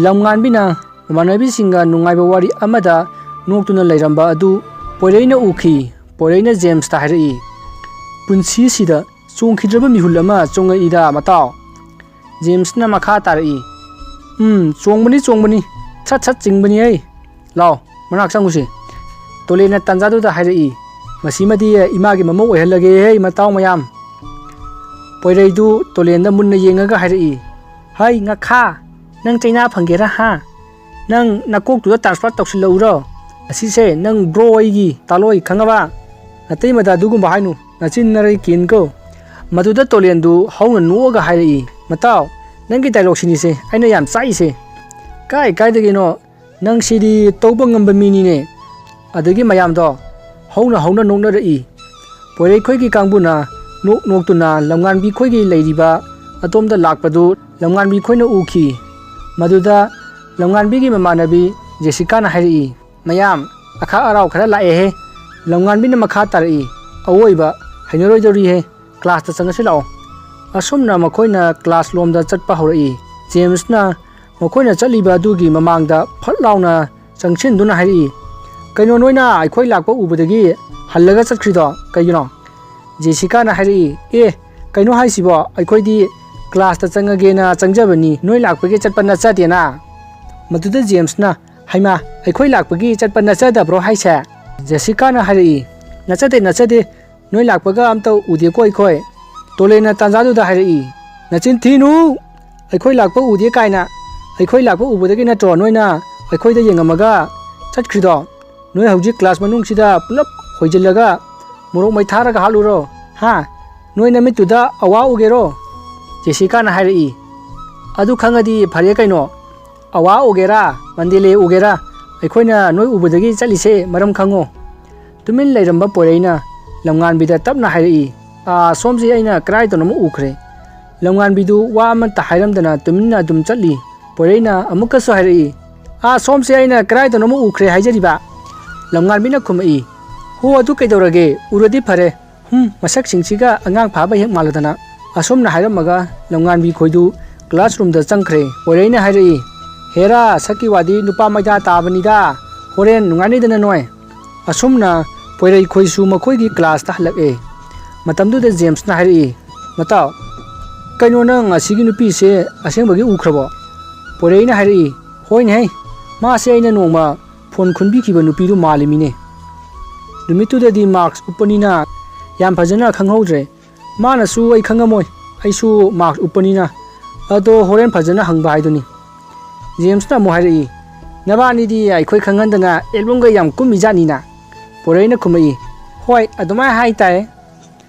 ꯂꯝꯉꯥꯟꯕꯤꯅ ꯃꯃꯥꯟꯅꯕꯤꯁꯤꯡꯒ ꯅꯨꯡꯉꯥꯏꯕ ꯋꯥꯔꯤ ꯑꯃꯗ ꯅꯣꯛꯇꯨꯅ ꯂꯩꯔꯝꯕ ꯑꯗꯨ ꯄꯣꯏꯔꯩꯅ ꯎꯈꯤ꯫ ꯄꯣꯏꯔꯩꯅ ꯖꯦꯝꯁꯇ ꯍꯥꯏꯔꯛꯏ, "ꯄꯨꯟꯁꯤꯁꯤꯗ ꯆꯣꯡꯈꯤꯗ꯭ꯔꯕ ꯃꯤꯍꯨꯜ ꯑꯃ ꯆꯣꯡꯉꯛꯏꯗ ꯃꯇꯥꯎ"꯫ ꯖꯦꯝꯁꯅ ꯃꯈꯥ ꯇꯥꯔꯛꯏ, "ꯎꯝ, ꯆꯣꯡꯕꯅꯤ, ꯆꯣꯡꯕꯅꯤ, ꯁꯠ ꯁꯠ ꯆꯤꯡꯕꯅꯤ ꯑꯩ꯫ ꯂꯥꯎ, ꯃꯅꯥꯛ ꯆꯪꯉꯨꯁꯤ"꯫ ꯇꯣꯂꯦꯟꯅ ꯇꯥꯟꯖꯥꯗꯨꯗ ꯍꯥꯏꯔꯛꯏ, "ꯃꯁꯤꯃꯗꯤ ꯏꯃꯥꯒꯤ ꯃꯃꯧ ꯑꯣꯏꯍꯜꯂꯒꯦꯍꯦ ꯃꯇꯥꯎ ꯃꯌꯥꯝ"꯫ ꯄꯣꯏꯔꯩꯗꯨ ꯇꯣꯂꯦꯟꯗ ꯃꯨꯟꯅ ꯌꯦꯡꯉꯒ ꯍꯥꯏꯔꯛꯏ, "ꯍꯩ ꯉꯥꯈꯥ, ꯅꯪ ꯆꯩꯅꯥ ꯐꯪꯒꯦꯔꯥ ꯍꯥ? ꯅꯪ ꯅꯀꯣꯛꯇꯨꯗ ꯇ꯭ꯔꯥꯟꯁꯐꯔ ꯇꯧꯁꯤꯜꯂꯛꯎꯔꯣ? ꯑꯁꯤꯁꯦ ꯅꯪ ꯕ꯭ꯔꯣ ꯑꯩꯒꯤ ꯇꯥꯂꯣꯏ ꯈꯪꯉꯕ? ꯅꯇꯩꯃꯗ ꯑꯗꯨꯒꯨꯝꯕ ꯍꯥꯏꯅꯨ, ꯅꯆꯤꯟ ꯅꯔꯩ ꯀꯦꯟꯀꯣ"꯫ ꯃꯗꯨꯗ ꯇꯣꯂꯦꯟꯗꯨ ꯍꯧꯅ ꯅꯣꯛꯑꯒ ꯍꯥꯏꯔꯛꯏ, "ꯃꯇꯥꯎ, ꯅꯪꯒꯤ ꯗꯥꯏꯂꯣꯛꯁꯤꯅꯤꯁꯦ ꯑꯩꯅ ꯌꯥꯝ ꯆꯥꯛꯏꯁꯦ꯫ ꯀꯥꯏ ꯀꯥꯏꯗꯒꯤꯅꯣ, ꯅꯪ ꯁꯤꯗꯤ ꯇꯧꯕ ꯉꯝꯕ ꯃꯤꯅꯤꯅꯦ"꯫ ꯑꯗꯒꯤ ꯃꯌꯥꯝꯗꯣ ꯍꯧꯅ ꯍꯧꯅ ꯅꯣꯛꯅꯔꯛꯏ꯫ ꯄꯣꯏꯔꯩꯈꯣꯏꯒꯤ ꯀꯥꯡꯕꯨꯅ ꯅꯣꯛ ꯅꯣꯛꯇꯨꯅ ꯂꯝꯉꯥꯟꯕꯤꯈꯣꯏꯒꯤ ꯂꯩꯔꯤꯕ ꯑꯗꯣꯝꯗ ꯂꯥꯛꯄꯗꯨ ꯂꯝꯉꯥꯟꯕꯤꯈꯣꯏꯅ ꯎꯈꯤ꯫ ꯃꯗꯨꯗ ꯂꯝꯉꯥꯟꯕꯤꯒꯤ ꯃꯃꯥꯟꯅꯕꯤ ꯖꯦꯁꯤꯀꯥꯅ ꯍꯥꯏꯔꯛꯏ, "ꯃꯌꯥꯝ, ꯑꯈꯥꯛ ꯑꯔꯥꯎ ꯈꯔ ꯂꯥꯛꯑꯦꯍꯦ"꯫ ꯂꯝꯉꯥꯟꯕꯤꯅ ꯃꯈꯥ ꯇꯥꯔꯛꯏ, "ꯑꯋꯣꯏꯕ ꯍꯩꯅꯔꯣꯏꯗꯧꯔꯤꯍꯦ, ꯀ꯭ꯂꯥꯁꯇ ꯆꯪꯉꯁꯤ ꯂꯥꯛꯑꯣ"꯫ ꯑꯁꯨꯝꯅ ꯃꯈꯣꯏꯅ ꯀ꯭ꯂꯥꯁ ꯂꯣꯝꯗ ꯆꯠꯄ ꯍꯧꯔꯛꯏ꯫ ꯖꯦꯝꯁꯅ ꯃꯈꯣꯏꯅ ꯆꯠꯂꯤꯕ ꯑꯗꯨꯒꯤ ꯃꯃꯥꯡꯗ ꯐꯠ ꯂꯥꯎꯅ ꯆꯪꯁꯤꯟꯗꯨꯅ ꯍꯥꯏꯔꯛꯏ, "ꯀꯩꯅꯣ, ꯅꯣꯏꯅ ꯑꯩꯈꯣꯏ ꯂꯥꯛꯄ ꯎꯕꯗꯒꯤ ꯍꯜꯂꯒ ꯆꯠꯈ꯭ꯔꯤꯗꯣ ꯀꯩꯒꯤꯅꯣ?" ꯖꯦꯁꯤꯀꯥꯅ ꯍꯥꯏꯔꯛꯏ, "ꯑꯦ, ꯀꯩꯅꯣ ꯍꯥꯏꯁꯤꯕꯣ, ꯑꯩꯈꯣꯏꯗꯤ ꯀ꯭ꯂꯥꯁꯇ ꯆꯪꯉꯒꯦꯅ ꯆꯪꯖꯕꯅꯤ, ꯅꯣꯏ ꯂꯥꯛꯄꯒꯤ ꯆꯠꯄ ꯅꯠꯆꯗꯦꯅ"꯫ ꯃꯗꯨꯗ ꯖꯦꯝꯁꯅ, "ꯍꯩꯃꯥ, ꯑꯩꯈꯣꯏ ꯂꯥꯛꯄꯒꯤ ꯆꯠꯄ ꯅꯠꯆꯗꯕ꯭ꯔꯣ ꯍꯥꯏꯁꯦ?" ꯖꯦꯁꯤꯀꯥꯅ ꯍꯥꯏꯔꯛꯏ, "ꯅꯠꯆꯗꯦ, ꯅꯠꯆꯗꯦ, ꯅꯣꯏ ꯂꯥꯛꯄꯒ ꯑꯝꯇ ꯎꯗꯦꯀꯣ ꯑꯩꯈꯣꯏ"꯫ ꯇꯣꯂꯦꯟꯅ ꯇꯥꯟꯖꯥꯗꯨꯗ ꯍꯥꯏꯔꯛꯏ, "ꯅꯆꯤꯟ ꯊꯤꯅꯨ! ꯑꯩꯈꯣꯏ ꯂꯥꯛꯄ ꯎꯗꯦ ꯀꯥꯏꯅ꯫ ꯑꯩꯈꯣꯏ ꯂꯥꯛꯄ ꯎꯕꯗꯒꯤ ꯅꯠꯇ꯭ꯔꯣ ꯅꯣꯏꯅ ꯑꯩꯈꯣꯏꯗ ꯌꯦꯡꯉꯝꯃꯒ ꯆꯠꯈ꯭ꯔꯤꯗꯣ? ꯅꯣꯏ ꯍꯧꯖꯤꯛ ꯀ꯭ꯂꯥꯁ ꯃꯅꯨꯡꯁꯤꯗ ꯄꯨꯂꯞ ꯍꯣꯏꯖꯤꯜꯂꯒ ꯃꯣꯔꯣꯛ ꯃꯩ ꯊꯥꯔꯒ ꯍꯥꯠꯂꯨꯔꯣ? ꯍꯥ? ꯅꯣꯏ ꯅꯃꯤꯠꯇꯨꯗ ꯑꯋꯥ ꯎꯒꯦꯔꯣ?" ꯖꯦꯁꯤꯀꯥꯅ ꯍꯥꯏꯔꯛꯏ, "ꯑꯗꯨ ꯈꯪꯉꯗꯤ ꯐꯔꯦ ꯀꯩꯅꯣ꯫ ꯑꯋꯥ ꯎꯒꯦꯔꯥ, ꯃꯟꯗꯦꯂꯦ ꯎꯒꯦꯔꯥ, ꯑꯩꯈꯣꯏꯅ ꯅꯣꯏ ꯎꯕꯗꯒꯤ ꯆꯠꯂꯤꯁꯦ ꯃꯔꯝ ꯈꯪꯉꯣ꯫" ꯇꯨꯃꯤꯟ ꯂꯩꯔꯝꯕ ꯄꯣꯏꯔꯩꯅ ꯂꯝꯉꯥꯟꯕꯤꯗ ꯇꯞꯅ ꯍꯥꯏꯔꯛꯏ, "ꯑꯥ, ꯁꯣꯝꯁꯦ ꯑꯩꯅ ꯀꯗꯥꯏꯗꯅꯣꯃ ꯎꯈ꯭ꯔꯦ꯫" ꯂꯝꯉꯥꯟꯕꯤꯗꯨ ꯋꯥ ꯑꯃꯠꯇ ꯍꯥꯏꯔꯝꯗꯅ ꯇꯨꯃꯤꯟꯅ ꯑꯗꯨꯝ ꯆꯠꯂꯤ꯫ ꯄꯣꯏꯔꯩꯅ ꯑꯃꯨꯛꯀꯁꯨ ꯍꯥꯏꯔꯛꯏ, "ꯑꯥ, ꯁꯣꯝꯁꯦ ꯑꯩꯅ ꯀꯗꯥꯏꯗꯅꯣꯃ ꯎꯈ꯭ꯔꯦ ꯍꯥꯏꯖꯔꯤꯕ꯫" ꯂꯝꯉꯥꯟꯕꯤꯅ ꯈꯨꯝꯃꯛꯏ, "ꯍꯣ, ꯑꯗꯨ ꯀꯩꯗꯧꯔꯒꯦ? ꯎꯔꯗꯤ ꯐꯔꯦ꯫ ꯍꯨꯝ, ꯃꯁꯛꯁꯤꯡꯁꯤꯒ ꯑꯉꯥꯡ ꯐꯥꯕ ꯍꯦꯛ ꯃꯥꯜꯂꯗꯅ꯫" ꯑꯁꯨꯝꯅ ꯍꯥꯏꯔꯝꯃꯒ ꯂꯝꯉꯥꯟꯕꯤ ꯈꯣꯏꯗꯨ classroomꯗ ꯆꯪꯈ꯭ꯔꯦ꯫ ꯄꯣꯏꯔꯩꯅ ꯍꯥꯏꯔꯛꯏ, "ꯍꯦꯔꯥ, ꯁꯛꯀꯤ ꯋꯥꯗꯤ ꯅꯨꯄꯥ ꯃꯩꯗꯥ ꯇꯥꯕꯅꯤꯗ꯫ ꯍꯣꯔꯦꯟ ꯅꯨꯡꯉꯥꯏꯅꯤꯗꯅ ꯅꯣꯏ꯫" ꯑꯁꯨꯝꯅ ꯄꯣꯏꯔꯩ ꯈꯣꯏꯁꯨ ꯃꯈꯣꯏꯒꯤ classꯇ ꯍꯜꯂꯛꯑꯦ꯫ ꯃꯇꯝꯗꯨꯗ ꯖꯦꯝꯁꯅ ꯍꯥꯏꯔꯛꯏ, "ꯃꯇꯥꯎ, ꯀꯩꯅꯣ, ꯅꯪ ꯑꯁꯤꯒꯤ ꯅꯨꯄꯤꯁꯦ ꯑꯁꯦꯡꯕꯒꯤ ꯎꯈ꯭ꯔꯕꯣ?" ꯄꯣꯏꯔꯩꯅ ꯍꯥꯏꯔꯛꯏ, "ꯍꯣꯏꯅꯦꯍꯦ, ꯃꯥꯁꯦ ꯑꯩꯅ ꯅꯣꯡꯃ ꯐꯣꯟ ꯈꯨꯟꯕꯤꯈꯤꯕ ꯅꯨꯄꯤꯗꯨ ꯃꯥꯜꯂꯤꯃꯤꯅꯦ꯫ ꯅꯨꯃꯤꯠꯇꯨꯗꯗꯤ mask ꯎꯞꯄꯅꯤꯅ ꯌꯥꯝ ꯐꯖꯅ ꯈꯪꯍꯧꯗ꯭ꯔꯦ꯫ ꯃꯥꯅꯁꯨ ꯑꯩ ꯈꯪꯉꯝꯃꯣꯏ, ꯑꯩꯁꯨ mask ꯎꯞꯄꯅꯤꯅ꯫ ꯑꯗꯣ ꯍꯣꯔꯦꯟ ꯐꯖꯅ ꯍꯪꯕ ꯍꯥꯏꯗꯨꯅꯤ꯫" ꯖꯦꯝꯁꯅ ꯑꯃꯨꯛ ꯍꯥꯏꯔꯛꯏ, "ꯅꯕꯥꯅꯤꯗꯤ ꯑꯩꯈꯣꯏ ꯈꯪꯍꯟꯗꯅ albumꯒ ꯌꯥꯝ ꯀꯨꯝꯃꯤꯖꯥꯠꯅꯤꯅ?" ꯄꯣꯏꯔꯩꯅ ꯈꯨꯝꯃꯛꯏ, "ꯍꯣꯏ, ꯑꯗꯨꯃꯥꯏꯅ ꯍꯥꯏ ꯇꯥꯏ꯫"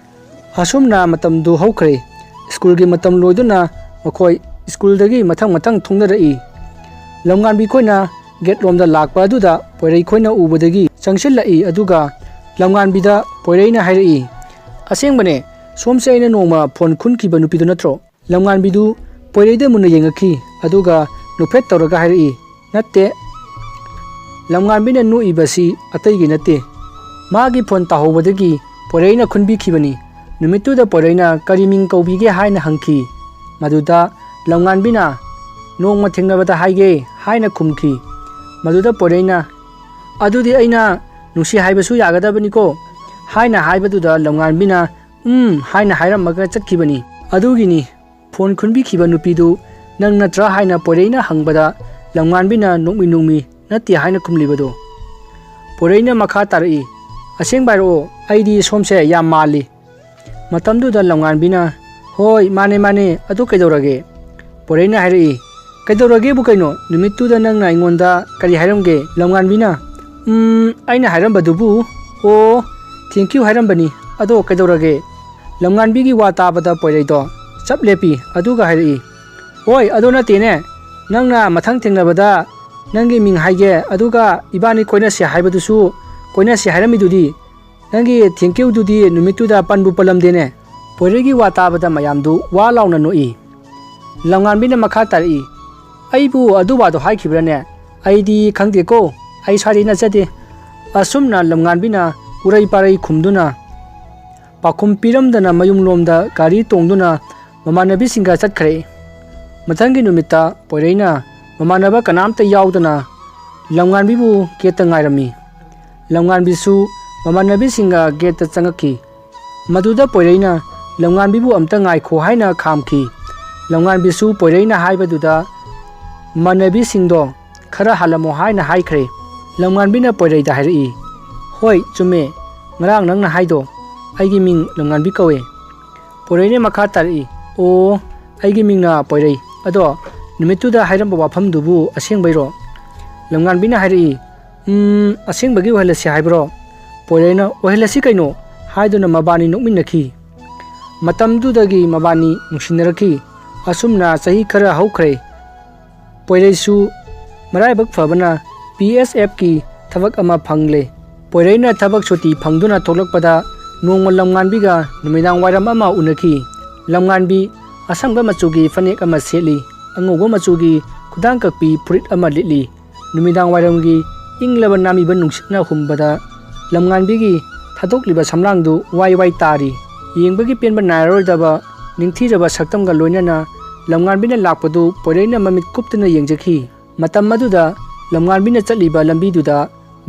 ꯑꯁꯨꯝꯅ ꯃꯇꯝꯗꯨ ꯍꯧꯈ꯭ꯔꯦ꯫ ꯁ꯭ꯀꯨꯜꯒꯤ ꯃꯇꯝ ꯂꯣꯏꯗꯨꯅ ꯃꯈꯣꯏ ꯁ꯭ꯀꯨꯜꯗꯒꯤ ꯃꯊꯪ ꯃꯊꯪ ꯊꯣꯡꯅꯔꯛꯏ꯫ ꯂꯝꯉꯥꯟꯕꯤ ꯈꯣꯏꯅ gate ꯂꯣꯝꯗ ꯂꯥꯛꯄ ꯑꯗꯨꯗ ꯄꯣꯏꯔꯩ ꯈꯣꯏꯅ ꯎꯕꯗꯒꯤ ꯆꯪꯁꯤꯜꯂꯛꯏ, ꯑꯗꯨꯒ ꯂꯝꯉꯥꯟꯕꯤꯗ ꯄꯣꯏꯔꯩꯅ ꯍꯥꯏꯔꯛꯏ, "ꯑꯁꯦꯡꯕꯅꯦ, ꯁꯣꯝꯁꯦ ꯑꯩꯅ ꯅꯣꯡꯃ ꯐꯣꯟ ꯈꯨꯟꯈꯤꯕ ꯅꯨꯄꯤꯗꯨ ꯅꯠꯇ꯭ꯔꯣ?" ꯂꯝꯉꯥꯟꯕꯤꯗꯨ ꯄꯣꯏꯔꯩꯗ ꯃꯨꯟꯅ ꯌꯦꯡꯉꯛꯈꯤ, ꯑꯗꯨꯒ ꯅꯣꯛꯐꯦꯠ ꯇꯧꯔꯒ ꯍꯥꯏꯔꯛꯏ, "ꯅꯠꯇꯦ꯫" ꯂꯝꯉꯥꯟꯕꯤꯅ ꯅꯣꯛꯏꯕꯁꯤ ꯑꯇꯩꯒꯤ ꯅꯠꯇꯦ, ꯃꯥꯒꯤ ꯐꯣꯟ ꯇꯥꯍꯧꯕꯗꯒꯤ ꯄꯣꯏꯔꯩꯅ ꯈꯨꯟꯕꯤꯈꯤꯕꯅꯤ꯫ ꯅꯨꯃꯤꯠꯇꯨꯗ ꯄꯣꯏꯔꯩꯅ "ꯀꯔꯤ ꯃꯤꯡ ꯀꯧꯕꯤꯒꯦ?" ꯍꯥꯏꯅ ꯍꯪꯈꯤ꯫ ꯃꯗꯨꯗ ꯂꯝꯉꯥꯟꯕꯤꯅ "ꯅꯣꯡꯃ ꯊꯦꯡꯅꯕꯗ ꯍꯥꯏꯒꯦ" ꯍꯥꯏꯅ ꯈꯨꯝꯈꯤ꯫ ꯃꯗꯨꯗ ꯄꯣꯏꯔꯩꯅ, "ꯑꯗꯨꯗꯤ ꯑꯩꯅ ꯅꯨꯡꯁꯤ ꯍꯥꯏꯕꯁꯨ ꯌꯥꯒꯗꯕꯅꯤꯀꯣ" ꯍꯥꯏꯅ ꯍꯥꯏꯕꯗꯨꯗ ꯂꯝꯉꯥꯟꯕꯤꯅ "ꯎꯝ" ꯍꯥꯏꯅ ꯍꯥꯏꯔꯝꯃꯒ ꯆꯠꯈꯤꯕꯅꯤ꯫ ꯑꯗꯨꯒꯤꯅꯤ ꯐꯣꯟ ꯈꯨꯟꯕꯤꯈꯤꯕ ꯅꯨꯄꯤꯗꯨ "ꯅꯪ ꯅꯠꯇ꯭ꯔꯥ?" ꯍꯥꯏꯅ ꯄꯣꯏꯔꯩꯅ ꯍꯪꯕꯗ ꯂꯝꯉꯥꯟꯕꯤꯅ ꯅꯣꯛꯃꯤ ꯅꯣꯛꯃꯤ "ꯅꯠꯇꯦ" ꯍꯥꯏꯅ ꯈꯨꯝꯂꯤꯕꯗꯨ꯫ ꯄꯣꯏꯔꯩꯅ ꯃꯈꯥ ꯇꯥꯔꯛꯏ, "ꯑꯁꯦꯡꯕ ꯍꯥꯏꯔꯛꯑꯣ, ꯑꯩꯗꯤ ꯁꯣꯝꯁꯦ ꯌꯥꯝ ꯃꯥꯜꯂꯤ꯫" ꯃꯇꯝꯗꯨꯗ ꯂꯝꯉꯥꯟꯕꯤꯅ, "ꯍꯣꯏ, ꯃꯥꯅꯦ, ꯃꯥꯅꯦ, ꯑꯗꯨ ꯀꯩꯗꯧꯔꯒꯦ?" ꯄꯣꯏꯔꯩꯅ ꯍꯥꯏꯔꯛꯏ, "ꯀꯩꯗꯧꯔꯒꯦꯕꯨ ꯀꯩꯅꯣ? ꯅꯨꯃꯤꯠꯇꯨꯗ ꯅꯪꯅ ꯑꯩꯉꯣꯟꯗ ꯀꯔꯤ ꯍꯥꯏꯔꯝꯒꯦ?" ꯂꯝꯉꯥꯟꯕꯤꯅ, "ꯎꯝ, ꯑꯩꯅ ꯍꯥꯏꯔꯝꯕꯗꯨꯕꯨ, ꯑꯣ, thank you ꯍꯥꯏꯔꯝꯕꯅꯤ, ꯑꯗꯣ ꯀꯩꯗꯧꯔꯒꯦ?" ꯂꯝꯉꯥꯟꯕꯤꯒꯤ ꯋꯥ ꯇꯥꯕꯗ ꯄꯣꯏꯔꯩꯗꯣ ꯆꯞ ꯂꯦꯞꯄꯤ, ꯑꯗꯨꯒ ꯍꯥꯏꯔꯛꯏ, "ꯍꯣꯏ, ꯑꯗꯨ ꯅꯠꯇꯦꯅꯦ꯫ ꯅꯪꯅ ꯃꯊꯪ ꯊꯦꯡꯅꯕꯗ ꯅꯪꯒꯤ ꯃꯤꯡ ꯍꯥꯏꯒꯦ, ꯑꯗꯨꯒ ꯏꯕꯥꯅꯤ ꯀꯣꯏꯅꯁꯦ ꯍꯥꯏꯕꯗꯨꯁꯨ ꯀꯣꯏꯅꯁꯦ ꯍꯥꯏꯔꯝꯃꯤꯗꯨꯗꯤ꯫ ꯅꯪꯒꯤ thank youꯗꯨꯗꯤ ꯅꯨꯃꯤꯠꯇꯨꯗ ꯄꯟꯕꯨ ꯄꯜꯂꯝꯗꯦꯅꯦ"꯫ ꯄꯣꯏꯔꯩꯒꯤ ꯋꯥ ꯇꯥꯕꯗ ꯃꯌꯥꯝꯗꯨ ꯋꯥ ꯂꯥꯎꯅ ꯅꯣꯛꯏ꯫ ꯂꯝꯉꯥꯟꯕꯤꯅ ꯃꯈꯥ ꯇꯥꯔꯛꯏ, "ꯑꯩꯕꯨ ꯑꯗꯨ ꯋꯥꯗꯣ ꯍꯥꯏꯈꯤꯕ꯭ꯔꯥꯅꯦ? ꯑꯩꯗꯤ ꯈꯪꯗꯦꯀꯣ, ꯑꯩ ꯁ꯭ꯋꯥꯏꯗ ꯏꯟꯅꯖꯗꯦ"꯫ ꯑꯁꯨꯝꯅ ꯂꯝꯉꯥꯟꯕꯤꯅ ꯎꯔꯩ ꯄꯥꯔꯩ ꯈꯨꯝꯗꯨꯅ, ꯄꯥꯎꯈꯨꯝ ꯄꯤꯔꯝꯗꯅ ꯃꯌꯨꯝꯂꯣꯝꯗ ꯒꯥꯔꯤ ꯇꯣꯡꯗꯨꯅ ꯃꯃꯥꯟꯅꯕꯤꯁꯤꯡꯒ ꯆꯠꯈ꯭ꯔꯦ꯫ ꯃꯊꯪꯒꯤ ꯅꯨꯃꯤꯠꯇ ꯄꯣꯏꯔꯩꯅ ꯃꯃꯥꯟꯅꯕ ꯀꯅꯥꯝꯇ ꯌꯥꯎꯗꯅ ꯂꯝꯉꯥꯟꯕꯤꯕꯨ ꯒꯦꯠꯇ ꯉꯥꯏꯔꯝꯃꯤ꯫ ꯂꯝꯉꯥꯟꯕꯤꯁꯨ ꯃꯃꯥꯟꯅꯕꯤꯁꯤꯡꯒ ꯒꯦꯠꯇ ꯆꯪꯉꯛꯈꯤ꯫ ꯃꯗꯨꯗ ꯄꯣꯏꯔꯩꯅ ꯂꯝꯉꯥꯟꯕꯤꯕꯨ "ꯑꯝꯇ ꯉꯥꯏꯈꯣ" ꯍꯥꯏꯅ ꯈꯥꯝꯈꯤ꯫ ꯂꯝꯉꯥꯟꯕꯤꯁꯨ ꯄꯣꯏꯔꯩꯅ ꯍꯥꯏꯕꯗꯨꯗ ꯃꯃꯥꯟꯅꯕꯤꯁꯤꯡꯗꯣ ꯈꯔ ꯍꯜꯂꯝꯃꯣ ꯍꯥꯏꯅ ꯍꯥꯏꯈ꯭ꯔꯦ꯫ ꯂꯝꯉꯥꯟꯕꯤꯅ ꯄꯣꯏꯔꯩꯗ ꯍꯥꯏꯔꯛꯏ, "ꯍꯣꯏ, ꯆꯨꯝꯃꯦ, ꯉꯔꯥꯡ ꯅꯪꯅ ꯍꯥꯏꯗꯣ, ꯑꯩꯒꯤ ꯃꯤꯡ ꯂꯝꯉꯥꯟꯕꯤ ꯀꯧꯋꯦ"꯫ ꯄꯣꯏꯔꯩꯅ ꯃꯈꯥ ꯇꯥꯔꯛꯏ, "ꯑꯣ, ꯑꯩꯒꯤ ꯃꯤꯡꯅ ꯄꯣꯏꯔꯩ꯫ ꯑꯗꯣ ꯅꯨꯃꯤꯠꯇꯨꯗ ꯍꯥꯏꯔꯝꯕ ꯋꯥꯐꯝꯗꯨꯕꯨ ꯑꯁꯦꯡꯕꯩꯔꯣ?" ꯂꯝꯉꯥꯟꯕꯤꯅ ꯍꯥꯏꯔꯛꯏ, "ꯎꯝ, ꯑꯁꯦꯡꯕꯒꯤ ꯑꯣꯏꯍꯜꯂꯁꯤ ꯍꯥꯏꯕ꯭ꯔꯣ?" ꯄꯣꯏꯔꯩꯅ "ꯑꯣꯏꯍꯜꯂꯁꯤ ꯀꯩꯅꯣ" ꯍꯥꯏꯗꯨꯅ ꯃꯕꯥꯅꯤ ꯅꯣꯛꯃꯤꯟꯅꯈꯤ꯫ ꯃꯇꯝꯗꯨꯗꯒꯤ ꯃꯕꯥꯅꯤ ꯅꯨꯡꯁꯤꯅꯔꯛꯈꯤ꯫ ꯑꯁꯨꯝꯅ ꯆꯍꯤ ꯈꯔ ꯍꯧꯈ꯭ꯔꯦ꯫ ꯄꯣꯏꯔꯩꯁꯨ ꯃꯔꯥꯏꯕꯛ ꯐꯕꯅ ꯄꯤ ꯑꯦꯁ ꯑꯦꯐꯀꯤ ꯊꯕꯛ ꯑꯃ ꯐꯪꯂꯦ꯫ ꯄꯣꯏꯔꯩꯅ ꯊꯕꯛ ꯁꯨꯇꯤ ꯐꯪꯗꯨꯅ ꯊꯣꯛꯂꯛꯄꯗ ꯅꯣꯡꯃ ꯂꯝꯉꯥꯟꯕꯤꯒ ꯅꯨꯃꯤꯗꯥꯡ ꯋꯥꯏꯔꯝ ꯑꯃ ꯎꯅꯈꯤ꯫ ꯂꯝꯉꯥꯟꯕꯤ ꯑꯁꯪꯕ ꯃꯆꯨꯒꯤ ꯐꯅꯦꯛ ꯑꯃ ꯁꯦꯠꯂꯤ, ꯑꯉꯧꯕ ꯃꯆꯨꯒꯤ ꯈꯨꯗꯥꯡ ꯀꯛꯄꯤ ꯐꯨꯔꯤꯠ ꯑꯃ ꯂꯤꯠꯂꯤ꯫ ꯅꯨꯃꯤꯗꯥꯡ ꯋꯥꯏꯔꯝꯒꯤ ꯏꯪꯂꯕ ꯅꯥꯃꯤꯕ ꯅꯨꯡꯁꯤꯠꯅ ꯍꯨꯝꯕꯗ ꯂꯝꯉꯥꯟꯕꯤꯒꯤ ꯊꯥꯗꯣꯛꯂꯤꯕ ꯁꯝꯂꯥꯡꯗꯨ ꯋꯥꯏ ꯋꯥꯏ ꯇꯥꯔꯤ꯫ ꯌꯦꯡꯕꯒꯤ ꯄꯦꯟꯕ ꯅꯥꯏꯔꯔꯣꯏꯗꯕ ꯅꯤꯡꯊꯤꯔꯕ ꯁꯛꯇꯝꯒ ꯂꯣꯏꯅꯅ ꯂꯝꯉꯥꯟꯕꯤꯅ ꯂꯥꯛꯄꯗꯨ ꯄꯣꯏꯔꯩꯅ ꯃꯃꯤꯠ ꯀꯨꯞꯇꯨꯅ ꯌꯦꯡꯖꯈꯤ꯫ ꯃꯇꯝ ꯑꯗꯨꯗ ꯂꯝꯉꯥꯟꯕꯤꯅ ꯆꯠꯂꯤꯕ ꯂꯝꯕꯤꯗꯨꯗ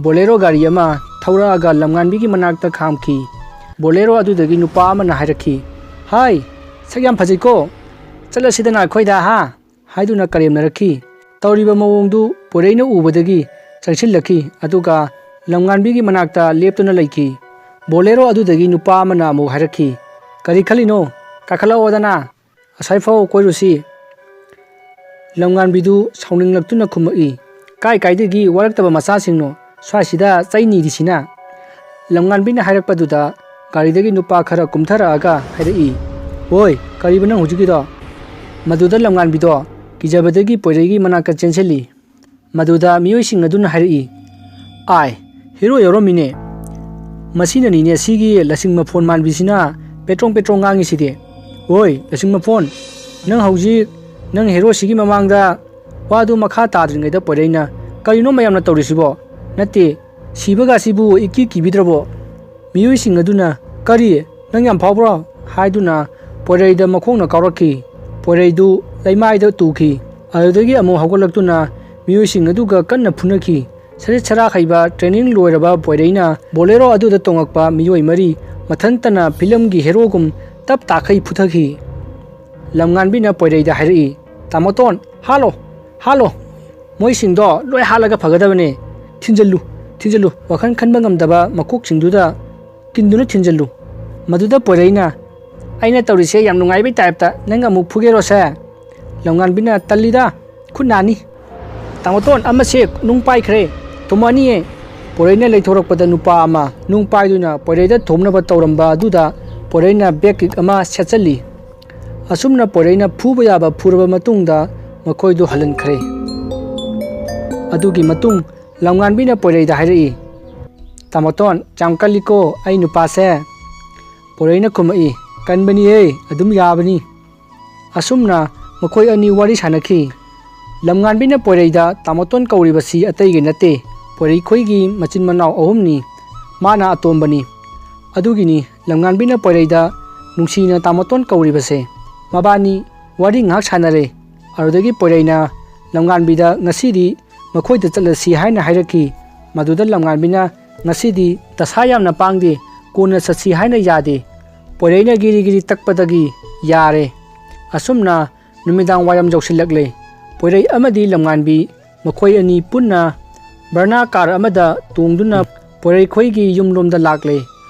ꯕꯣꯂꯦꯔꯣ ꯒꯥꯔꯤ ꯑꯃ ꯊꯧꯔꯛꯑꯒ ꯂꯝꯉꯥꯟꯕꯤꯒꯤ ꯃꯅꯥꯛꯇ ꯈꯥꯝꯈꯤ꯫ ꯕꯣꯂꯦꯔꯣ ꯑꯗꯨꯗꯒꯤ ꯅꯨꯄꯥ ꯑꯃꯅ ꯍꯥꯏꯔꯛꯈꯤ, "ꯍꯥꯏ, ꯁꯛ ꯌꯥꯝ ꯐꯖꯩꯀꯣ, ꯆꯠꯂꯁꯤꯗꯅ ꯑꯩꯈꯣꯏꯗ, ꯍꯥ?" ꯍꯥꯏꯗꯨꯅ ꯀꯔꯦꯝꯅꯔꯛꯈꯤ꯫ ꯇꯧꯔꯤꯕ ꯃꯑꯣꯡꯗꯨ ꯄꯣꯏꯔꯩꯅ ꯎꯕꯗꯒꯤ ꯆꯪꯁꯤꯜꯂꯛꯈꯤ, ꯑꯗꯨꯒ ꯂꯝꯉꯥꯟꯕꯤꯒꯤ ꯃꯅꯥꯛꯇ ꯂꯦꯞꯇꯨꯅ ꯂꯩꯈꯤ꯫ ꯕꯣꯂꯦꯔꯣ ꯑꯗꯨꯗꯒꯤ ꯅꯨꯄꯥ ꯑꯃꯅ ꯑꯃꯨꯛ ꯍꯥꯏꯔꯛꯈꯤ, "ꯀꯔꯤ ꯈꯜꯂꯤꯅꯣ? ꯀꯥꯈꯠꯂꯛꯑꯣꯗꯅ, ꯑꯁꯥꯏꯐꯥꯎ ꯀꯣꯏꯔꯨꯁꯤ"꯫ ꯂꯝꯉꯥꯟꯕꯤꯗꯨ ꯁꯥꯎꯅꯤꯡꯂꯛꯇꯨꯅ ꯈꯨꯝꯃꯛꯏ, "ꯀꯥꯏ ꯀꯥꯏꯗꯒꯤ ꯋꯥꯔꯛꯇꯕ ꯃꯆꯥꯁꯤꯡꯅꯣ ꯁ꯭ꯋꯥꯏꯁꯤꯗ ꯆꯩ ꯅꯤꯔꯤꯁꯤꯅ?" ꯂꯝꯉꯥꯟꯕꯤꯅ ꯍꯥꯏꯔꯛꯄꯗꯨꯗ ꯒꯥꯔꯤꯗꯒꯤ ꯅꯨꯄꯥ ꯈꯔ ꯀꯨꯝꯊꯔꯛꯑꯒ ꯍꯥꯏꯔꯛꯏ, "ꯑꯣꯏ, ꯀꯔꯤꯕ ꯅꯪ ꯍꯧꯖꯤꯛꯀꯤꯗꯣ? ꯃꯗꯨꯗ ꯂꯝꯉꯥꯟꯕꯤꯗꯣ ꯀꯤꯖꯕꯗꯒꯤ ꯄꯣꯏꯔꯩꯒꯤ ꯃꯅꯥꯛꯇ ꯆꯦꯟꯁꯤꯜꯂꯤ꯫ ꯃꯗꯨꯗ ꯃꯤꯑꯣꯏꯁꯤꯡ ꯑꯗꯨꯅ ꯍꯥꯏꯔꯛꯏ, "ꯑꯥꯏ, ꯍꯦꯔꯣ ꯌꯧꯔꯝꯃꯤꯅꯦ꯫ ꯃꯁꯤꯅꯅꯤꯅꯦ ꯁꯤꯒꯤ ꯂꯁꯤꯡ ꯃꯐꯣꯟ ꯃꯥꯟꯕꯤꯁꯤꯅ ꯄꯦꯇ꯭ꯔꯣꯡ ꯄꯦꯇ꯭ꯔꯣꯡ ꯉꯥꯡꯉꯤꯁꯤꯗꯤ꯫ ꯑꯣꯏ, ꯂꯁꯤꯡ ꯃꯐꯣꯟ, ꯅꯪ ꯍꯧꯖꯤꯛ ꯅꯪ ꯍꯦꯔꯣꯁꯤꯒꯤ ꯃꯃꯥꯡꯗ" ꯋꯥꯗꯨ ꯃꯈꯥ ꯇꯥꯗ꯭ꯔꯤꯉꯩꯗ ꯄꯣꯏꯔꯩꯅ, "ꯀꯔꯤꯅꯣ ꯃꯌꯥꯝꯅ ꯇꯧꯔꯤꯁꯤꯕꯣ? ꯅꯠꯇꯦ, ꯁꯤꯕꯒꯁꯤꯕꯨ ꯏꯀꯤ ꯀꯤꯕꯤꯗ꯭ꯔꯕꯣ?" ꯃꯤꯑꯣꯏꯁꯤꯡ ꯑꯗꯨꯅ, "ꯀꯔꯤ? ꯅꯪ ꯌꯥꯝ ꯐꯥꯎꯕ꯭ꯔꯣ?" ꯍꯥꯏꯗꯨꯅ ꯄꯣꯏꯔꯩꯗ ꯃꯈꯣꯡꯅ ꯀꯥꯎꯔꯛꯈꯤ꯫ ꯄꯣꯏꯔꯩꯗꯨ ꯂꯩꯃꯥꯏꯗ ꯇꯨꯈꯤ꯫ ꯑꯗꯨꯗꯒꯤ ꯑꯃꯨꯛ ꯍꯧꯒꯠꯂꯛꯇꯨꯅ ꯃꯤꯑꯣꯏꯁꯤꯡ ꯑꯗꯨꯒ ꯀꯟꯅ ꯐꯨꯅꯈꯤ꯫ ꯁꯔꯤꯠ ꯁꯔꯥꯛ ꯍꯩꯕ ꯇ꯭ꯔꯦꯅꯤꯡ ꯂꯣꯏꯔꯕ ꯄꯣꯏꯔꯩꯅ ꯕꯣꯂꯦꯔꯣ ꯑꯗꯨꯗ ꯇꯣꯡꯉꯛꯄ ꯃꯤꯑꯣꯏ ꯃꯔꯤ ꯃꯊꯟꯇꯅ ꯐꯤꯂꯝꯒꯤ ꯍꯦꯔꯣꯒꯨꯝ ꯇꯞ ꯇꯥꯈꯩ ꯐꯨꯊꯈꯤ꯫ ꯂꯝꯉꯥꯟꯕꯤꯅ ꯄꯣꯏꯔꯩꯗ ꯍꯥꯏꯔꯛꯏ, "ꯇꯥꯃꯣꯇꯣꯟ, ꯍꯥꯠꯂꯣ, ꯍꯥꯠꯂꯣ꯫ ꯃꯣꯏꯁꯤꯡꯗꯣ ꯂꯣꯏ ꯍꯥꯠꯂꯒ ꯐꯒꯗꯕꯅꯦ꯫ ꯊꯤꯟꯖꯜꯂꯨ, ꯊꯤꯟꯖꯜꯂꯨ꯫ ꯋꯥꯈꯜ ꯈꯟꯕ ꯉꯝꯗꯕ ꯃꯀꯣꯛꯁꯤꯡꯗꯨꯗ ꯀꯤꯟꯗꯨꯅ ꯊꯤꯟꯖꯜꯂꯨ꯫" ꯃꯗꯨꯗ ꯄꯣꯏꯔꯩꯅ, "ꯑꯩꯅ ꯇꯧꯔꯤꯁꯦ ꯌꯥꯝ ꯅꯨꯡꯉꯥꯏꯕꯩ ꯇꯥꯏꯞꯇ ꯅꯪ ꯑꯃꯨꯛ ꯐꯨꯒꯦꯔꯣꯁꯦ?" ꯂꯝꯉꯥꯟꯕꯤꯅ, "ꯇꯜꯂꯤꯗ, ꯈꯨꯠ ꯅꯥꯅꯤ꯫ ꯇꯥꯃꯣꯇꯣꯟ, ꯑꯃꯁꯦ ꯅꯨꯡ ꯄꯥꯏꯈ꯭ꯔꯦ, ꯊꯣꯝꯃꯛꯑꯅꯤꯌꯦ꯫" ꯄꯣꯏꯔꯩꯅ ꯂꯩꯊꯣꯔꯛꯄꯗ ꯅꯨꯄꯥ ꯑꯃ ꯅꯨꯡ ꯄꯥꯏꯗꯨꯅ ꯄꯣꯏꯔꯩꯗ ꯊꯣꯝꯅꯕ ꯇꯧꯔꯝꯕ ꯑꯗꯨꯗ ꯄꯣꯏꯔꯩꯅ ꯕꯦꯛ ꯀꯤꯛ ꯑꯃ ꯁꯦꯠꯆꯜꯂꯤ꯫ ꯑꯁꯨꯝꯅ ꯄꯣꯏꯔꯩꯅ ꯐꯨꯕ ꯌꯥꯕ ꯐꯨꯔꯕ ꯃꯇꯨꯡꯗ ꯃꯈꯣꯏꯗꯨ ꯍꯜꯍꯟꯈ꯭ꯔꯦ꯫ ꯑꯗꯨꯒꯤ ꯃꯇꯨꯡ ꯂꯝꯉꯥꯟꯕꯤꯅ ꯄꯣꯏꯔꯩꯗ ꯍꯥꯏꯔꯛꯏ, "ꯇꯥꯃꯣꯇꯣꯟ, ꯌꯥꯝ ꯀꯜꯂꯤꯀꯣ ꯑꯩ ꯅꯨꯄꯥꯁꯦ?" ꯄꯣꯏꯔꯩꯅ ꯈꯨꯝꯃꯛꯏ, "ꯀꯟꯕꯅꯤꯍꯦ, ꯑꯗꯨꯝ ꯌꯥꯕꯅꯤ꯫" ꯑꯁꯨꯝꯅ ꯃꯈꯣꯏ ꯑꯅꯤ ꯋꯥꯔꯤ ꯁꯥꯟꯅꯈꯤ꯫ ꯂꯝꯉꯥꯟꯕꯤꯅ ꯄꯣꯏꯔꯩꯗ ꯇꯥꯃꯣꯇꯣꯟ ꯀꯧꯔꯤꯕꯁꯤ ꯑꯇꯩꯒꯤ ꯅꯠꯇꯦ, ꯄꯣꯏꯔꯩꯈꯣꯏꯒꯤ ꯃꯆꯤꯟ ꯃꯅꯥꯎ ꯑꯍꯨꯝꯅꯤ꯫ ꯃꯥꯅ ꯑꯇꯣꯝꯕꯅꯤ꯫ ꯑꯗꯨꯒꯤꯅꯤ ꯂꯝꯉꯥꯟꯕꯤꯅ ꯄꯣꯏꯔꯩꯗ ꯅꯨꯡꯁꯤꯅ ꯇꯥꯃꯣꯇꯣꯟ ꯀꯧꯔꯤꯕꯁꯦ꯫ ꯃꯕꯥꯅꯤ ꯋꯥꯔꯤ ꯉꯥꯏꯍꯥꯛ ꯁꯥꯟꯅꯔꯦ꯫ ꯑꯗꯨꯗꯒꯤ ꯄꯣꯏꯔꯩꯅ ꯂꯝꯉꯥꯟꯕꯤꯗ ꯉꯁꯤꯗꯤ ꯃꯈꯣꯏꯗ ꯆꯠꯂꯁꯤ ꯍꯥꯏꯅ ꯍꯥꯏꯔꯛꯈꯤ꯫ ꯃꯗꯨꯗ ꯂꯝꯉꯥꯟꯕꯤꯅ, "ꯉꯁꯤꯗꯤ ꯗꯁꯥ ꯌꯥꯝꯅ ꯄꯥꯡꯗꯦ, ꯀꯣꯟꯅ ꯆꯠꯁꯤ" ꯍꯥꯏꯅ ꯌꯥꯗꯦ꯫ ꯄꯣꯏꯔꯩꯅ ꯒꯤꯔꯤ ꯒꯤꯔꯤ ꯇꯛꯄꯗꯒꯤ ꯌꯥꯔꯦ꯫ ꯑꯁꯨꯝꯅ ꯅꯨꯃꯤꯗꯥꯡ ꯋꯥꯏꯔꯝ ꯌꯧꯁꯤꯜꯂꯛꯂꯦ꯫ ꯄꯣꯏꯔꯩ ꯑꯃꯗꯤ ꯂꯝꯉꯥꯟꯕꯤ ꯃꯈꯣꯏ ꯑꯅꯤ ꯄꯨꯟꯅ ꯕꯔꯅꯥ ꯀꯥꯔ ꯑꯃꯗ ꯇꯣꯡꯗꯨꯅ ꯄꯣꯏꯔꯩꯈꯣꯏꯒꯤ ꯌꯨꯝꯂꯣꯝꯗ ꯂꯥꯛꯂꯦ꯫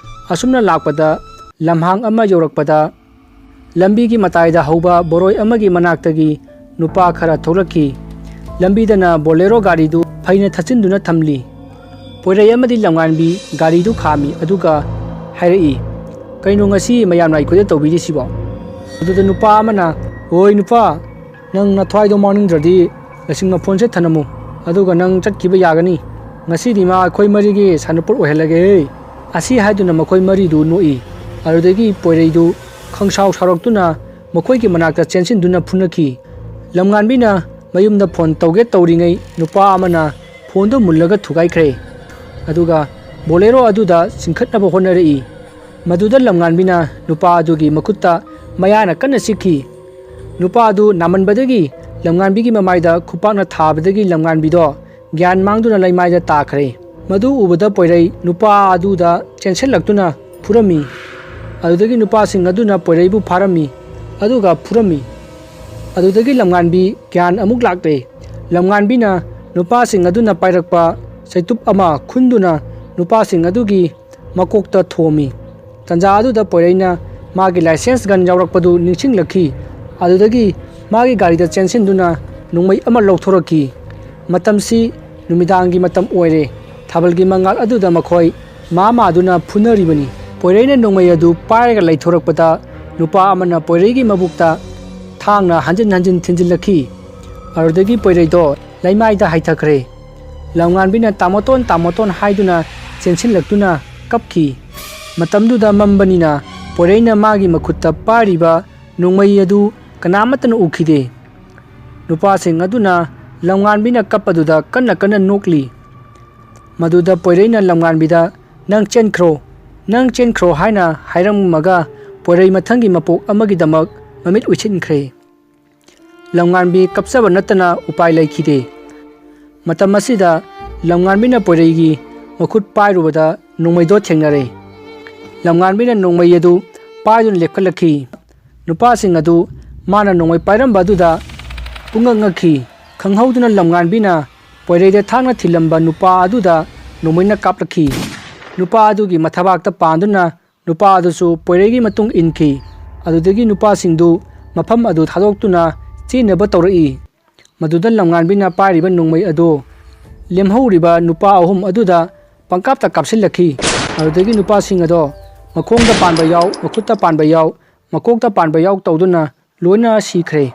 ꯑꯁꯨꯝꯅ ꯂꯥꯛꯄꯗ ꯂꯝꯍꯥꯡ ꯑꯃ ꯌꯧꯔꯛꯄꯗ ꯂꯝꯕꯤꯒꯤ ꯃꯇꯥꯏꯗ ꯍꯧꯕ ꯕꯣꯔꯣꯏ ꯑꯃꯒꯤ ꯃꯅꯥꯛꯇꯒꯤ ꯅꯨꯄꯥ ꯈꯔ ꯊꯣꯛꯂꯛꯈꯤ꯫ ꯂꯝꯕꯤꯗꯅ ꯕꯣꯂꯦꯔꯣ ꯒꯥꯔꯤꯗꯨ ꯐꯩꯅ ꯊꯠꯆꯤꯟꯗꯨꯅ ꯊꯝꯂꯤ꯫ ꯄꯣꯏꯔꯩ ꯑꯃꯗꯤ ꯂꯝꯉꯥꯟꯕꯤ ꯒꯥꯔꯤꯗꯨ ꯈꯥꯝꯃꯤ, ꯑꯗꯨꯒ ꯍꯥꯏꯔꯛꯏ, "ꯀꯩꯅꯣ ꯉꯁꯤ ꯃꯌꯥꯝꯅ ꯑꯩꯈꯣꯏꯗ ꯇꯧꯕꯤꯔꯤꯁꯤꯕꯣ?" ꯑꯗꯨꯗ ꯅꯨꯄꯥ ꯑꯃꯅ, "ꯍꯣꯏ ꯅꯨꯄꯥ, ꯅꯪ ꯅꯊ꯭ꯋꯥꯏꯗꯣ ꯃꯥꯡꯅꯤꯡꯗ꯭ꯔꯗꯤ ꯂꯁꯤꯡ ꯃꯐꯣꯟꯁꯦ ꯊꯅꯝꯃꯨ, ꯑꯗꯨꯒ ꯅꯪ ꯆꯠꯈꯤꯕ ꯌꯥꯒꯅꯤ꯫ ꯉꯁꯤꯗꯤ ꯃꯥ ꯑꯩꯈꯣꯏ ꯃꯔꯤꯒꯤ ꯁꯥꯟꯅꯄꯣꯠ ꯑꯣꯏꯍꯜꯂꯒꯦ"꯫ ꯑꯁꯤ ꯍꯥꯏꯗꯨꯅ ꯃꯈꯣꯏ ꯃꯔꯤꯗꯨ ꯅꯣꯛꯏ꯫ ꯑꯗꯨꯗꯒꯤ ꯄꯣꯏꯔꯩꯗꯨ ꯈꯪꯁꯥꯎ ꯁꯥꯎꯔꯛꯇꯨꯅ ꯃꯈꯣꯏꯒꯤ ꯃꯅꯥꯛꯇ ꯆꯦꯟꯁꯤꯟꯗꯨꯅ ꯐꯨꯅꯈꯤ꯫ ꯂꯝꯉꯥꯟꯕꯤꯅ ꯃꯌꯨꯝꯗ ꯐꯣꯟ ꯇꯧꯒꯦ ꯇꯧꯔꯤꯉꯩ ꯅꯨꯄꯥ ꯑꯃꯅ ꯐꯣꯟꯗꯨ ꯃꯨꯜꯂꯒ ꯊꯨꯒꯥꯏꯈ꯭ꯔꯦ꯫ ꯑꯗꯨꯒ ꯕꯣꯂꯦꯔꯣ ꯑꯗꯨꯗ ꯆꯤꯡꯈꯠꯅꯕ ꯍꯣꯠꯅꯔꯛꯏ꯫ ꯃꯗꯨꯗ ꯂꯝꯉꯥꯟꯕꯤꯅ ꯅꯨꯄꯥ ꯑꯗꯨꯒꯤ ꯃꯈꯨꯠꯇ ꯃꯌꯥꯅ ꯀꯟꯅ ꯆꯤꯛꯈꯤ꯫ ꯅꯨꯄꯥ ꯑꯗꯨ ꯅꯥꯃꯟꯕꯗꯒꯤ ꯂꯝꯉꯥꯟꯕꯤꯒꯤ ꯃꯃꯥꯏꯗ ꯈꯨꯄꯥꯛꯅ ꯊꯥꯕꯗꯒꯤ ꯂꯝꯉꯥꯟꯕꯤꯗꯣ ꯒ꯭ꯌꯥꯟ ꯃꯥꯡꯗꯨꯅ ꯂꯩꯃꯥꯏꯗ ꯇꯥꯈ꯭ꯔꯦ꯫ ꯃꯗꯨ ꯎꯕꯗ ꯄꯣꯏꯔꯩ ꯅꯨꯄꯥ ꯑꯗꯨꯗ ꯆꯦꯟꯁꯤꯜꯂꯛꯇꯨꯅ ꯐꯨꯔꯝꯃꯤ꯫ ꯑꯗꯨꯗꯒꯤ ꯅꯨꯄꯥꯁꯤꯡ ꯑꯗꯨꯅ ꯄꯣꯏꯔꯩꯕꯨ ꯐꯥꯔꯝꯃꯤ, ꯑꯗꯨꯒ ꯐꯨꯔꯝꯃꯤ꯫ ꯑꯗꯨꯗꯒꯤ ꯂꯝꯉꯥꯟꯕꯤ ꯒ꯭ꯌꯥꯟ ꯑꯃꯨꯛ ꯂꯥꯛꯂꯦ꯫ ꯂꯝꯉꯥꯟꯕꯤꯅ ꯅꯨꯄꯥꯁꯤꯡ ꯑꯗꯨꯅ ꯄꯥꯏꯔꯛꯄ ꯆꯩꯇꯨꯞ ꯑꯃ ꯈꯨꯟꯗꯨꯅ ꯅꯨꯄꯥꯁꯤꯡ ꯑꯗꯨꯒꯤ ꯃꯀꯣꯛꯇ ꯊꯣꯝꯃꯤ꯫ ꯇꯟꯖꯥ ꯑꯗꯨꯗ ꯄꯣꯏꯔꯩꯅ ꯃꯥꯒꯤ ꯂꯥꯏꯁꯦꯟꯁ ꯒꯟ ꯌꯥꯎꯔꯛꯄꯗꯨ ꯅꯤꯡꯁꯤꯡꯂꯛꯈꯤ꯫ ꯑꯗꯨꯗꯒꯤ ꯃꯥꯒꯤ ꯒꯥꯔꯤꯗ ꯆꯦꯟꯁꯤꯟꯗꯨꯅ ꯅꯣꯡꯃꯩ ꯑꯃ ꯂꯧꯊꯣꯔꯛꯈꯤ꯫ ꯃꯇꯝꯁꯤ ꯅꯨꯃꯤꯗꯥꯡꯒꯤ ꯃꯇꯝ ꯑꯣꯏꯔꯦ꯫ ꯊꯥꯕꯜꯒꯤ ꯃꯉꯥꯜ ꯑꯗꯨꯗ ꯃꯈꯣꯏ ꯃꯥ ꯃꯥꯗꯨꯅ ꯐꯨꯅꯔꯤꯕꯅꯤ꯫ ꯄꯣꯏꯔꯩꯅ ꯅꯣꯡꯃꯩ ꯑꯗꯨ ꯄꯥꯏꯔꯒ ꯂꯩꯊꯣꯔꯛꯄꯗ ꯅꯨꯄꯥ ꯑꯃꯅ ꯄꯣꯏꯔꯩꯒꯤ ꯃꯕꯨꯛꯇ ꯊꯥꯡꯅ ꯍꯟꯖꯤꯟ ꯍꯟꯖꯤꯟ ꯊꯤꯟꯖꯤꯜꯂꯛꯈꯤ꯫ ꯑꯗꯨꯗꯒꯤ ꯄꯣꯏꯔꯩꯗꯣ ꯂꯩꯃꯥꯏꯗ ꯍꯥꯏꯊꯈ꯭ꯔꯦ꯫ ꯂꯝꯉꯥꯟꯕꯤꯅ "ꯇꯥꯃꯣꯇꯣꯟ, ꯇꯥꯃꯣꯇꯣꯟ" ꯍꯥꯏꯗꯨꯅ ꯆꯦꯟꯁꯤꯜꯂꯛꯇꯨꯅ ꯀꯞꯈꯤ꯫ ꯃꯇꯝꯗꯨꯗ ꯃꯝꯕꯅꯤꯅ ꯄꯣꯏꯔꯩꯅ ꯃꯥꯒꯤ ꯃꯈꯨꯠꯇ ꯄꯥꯏꯔꯤꯕ ꯅꯣꯡꯃꯩ ꯑꯗꯨ ꯀꯅꯥꯃꯠꯇꯅ ꯎꯈꯤꯗꯦ꯫ ꯅꯨꯄꯥꯁꯤꯡ ꯑꯗꯨꯅ ꯂꯝꯉꯥꯟꯕꯤꯅ ꯀꯞꯄꯗꯨꯗ ꯀꯟꯅ ꯀꯟꯅ ꯅꯣꯛꯂꯤ꯫ ꯃꯗꯨꯗ ꯄꯣꯏꯔꯩꯅ ꯂꯝꯉꯥꯟꯕꯤꯗ "ꯅꯪ ꯆꯦꯟꯈ꯭ꯔꯣ, ꯅꯪ ꯆꯦꯟꯈ꯭ꯔꯣ" ꯍꯥꯏꯅ ꯍꯥꯏꯔꯝꯃꯒ ꯄꯣꯏꯔꯩ ꯃꯊꯪꯒꯤ ꯃꯄꯣꯛ ꯑꯃꯒꯤꯗꯃꯛ ꯃꯃꯤꯠ ꯎꯏꯁꯤꯟꯈ꯭ꯔꯦ꯫ ꯂꯝꯉꯥꯟꯕꯤ ꯀꯞꯆꯕ ꯅꯠꯇꯅ ꯎꯄꯥꯏ ꯂꯩꯈꯤꯗꯦ꯫ ꯃꯇꯝ ꯑꯁꯤꯗ ꯂꯝꯉꯥꯟꯕꯤꯅ ꯄꯣꯏꯔꯩꯒꯤ ꯃꯈꯨꯠ ꯄꯥꯏꯔꯨꯕꯗ ꯅꯣꯡꯃꯩꯗꯣ ꯊꯦꯡꯅꯔꯦ꯫ ꯂꯝꯉꯥꯟꯕꯤꯅ ꯅꯣꯡꯃꯩ ꯑꯗꯨ ꯄꯥꯏꯗꯨꯅ ꯂꯦꯞꯈꯠꯂꯛꯈꯤ꯫ ꯅꯨꯄꯥꯁꯤꯡ ꯑꯗꯨ ꯃꯥꯅ ꯅꯣꯡꯃꯩ ꯄꯥꯏꯔꯝꯕ ꯑꯗꯨꯗ ꯄꯨꯡꯉꯛ ꯉꯛꯈꯤ꯫ ꯈꯪꯍꯧꯗꯅ ꯂꯝꯉꯥꯟꯕꯤꯅ ꯄꯣꯏꯔꯩꯗ ꯊꯥꯡꯅ ꯊꯤꯜꯂꯝꯕ ꯅꯨꯄꯥ ꯑꯗꯨꯗ ꯅꯣꯡꯃꯩꯅ ꯀꯥꯞꯂꯛꯈꯤ꯫ ꯅꯨꯄꯥ ꯑꯗꯨꯒꯤ ꯃꯊꯕꯥꯛꯇ ꯄꯥꯟꯗꯨꯅ ꯅꯨꯄꯥ ꯑꯗꯨꯁꯨ ꯄꯣꯏꯔꯩꯒꯤ ꯃꯇꯨꯡ ꯏꯟꯈꯤ꯫ ꯑꯗꯨꯗꯒꯤ ꯅꯨꯄꯥꯁꯤꯡꯗꯨ ꯃꯐꯝ ꯑꯗꯨ ꯊꯥꯗꯣꯛꯇꯨꯅ ꯆꯦꯟꯅꯕ ꯇꯧꯔꯛꯏ꯫ ꯃꯗꯨꯗ ꯂꯝꯉꯥꯟꯕꯤꯅ ꯄꯥꯏꯔꯤꯕ ꯅꯣꯡꯃꯩ ꯑꯗꯨ ꯂꯦꯝꯍꯧꯔꯤꯕ ꯅꯨꯄꯥ ꯑꯍꯨꯝ ꯑꯗꯨꯗ ꯄꯪꯀꯥꯞꯇ ꯀꯥꯞꯁꯤꯜꯂꯛꯈꯤ꯫ ꯑꯗꯨꯗꯒꯤ ꯅꯨꯄꯥꯁꯤꯡ ꯑꯗꯣ ꯃꯈꯣꯡꯗ ꯄꯥꯟꯕ ꯌꯥꯎ, ꯃꯈꯨꯠꯇ ꯄꯥꯟꯕ ꯌꯥꯎ, ꯃꯀꯣꯛꯇ ꯄꯥꯟꯕ ꯌꯥꯎ ꯇꯧꯗꯨꯅ ꯂꯣꯏꯅ ꯁꯤꯈ꯭ꯔꯦ꯫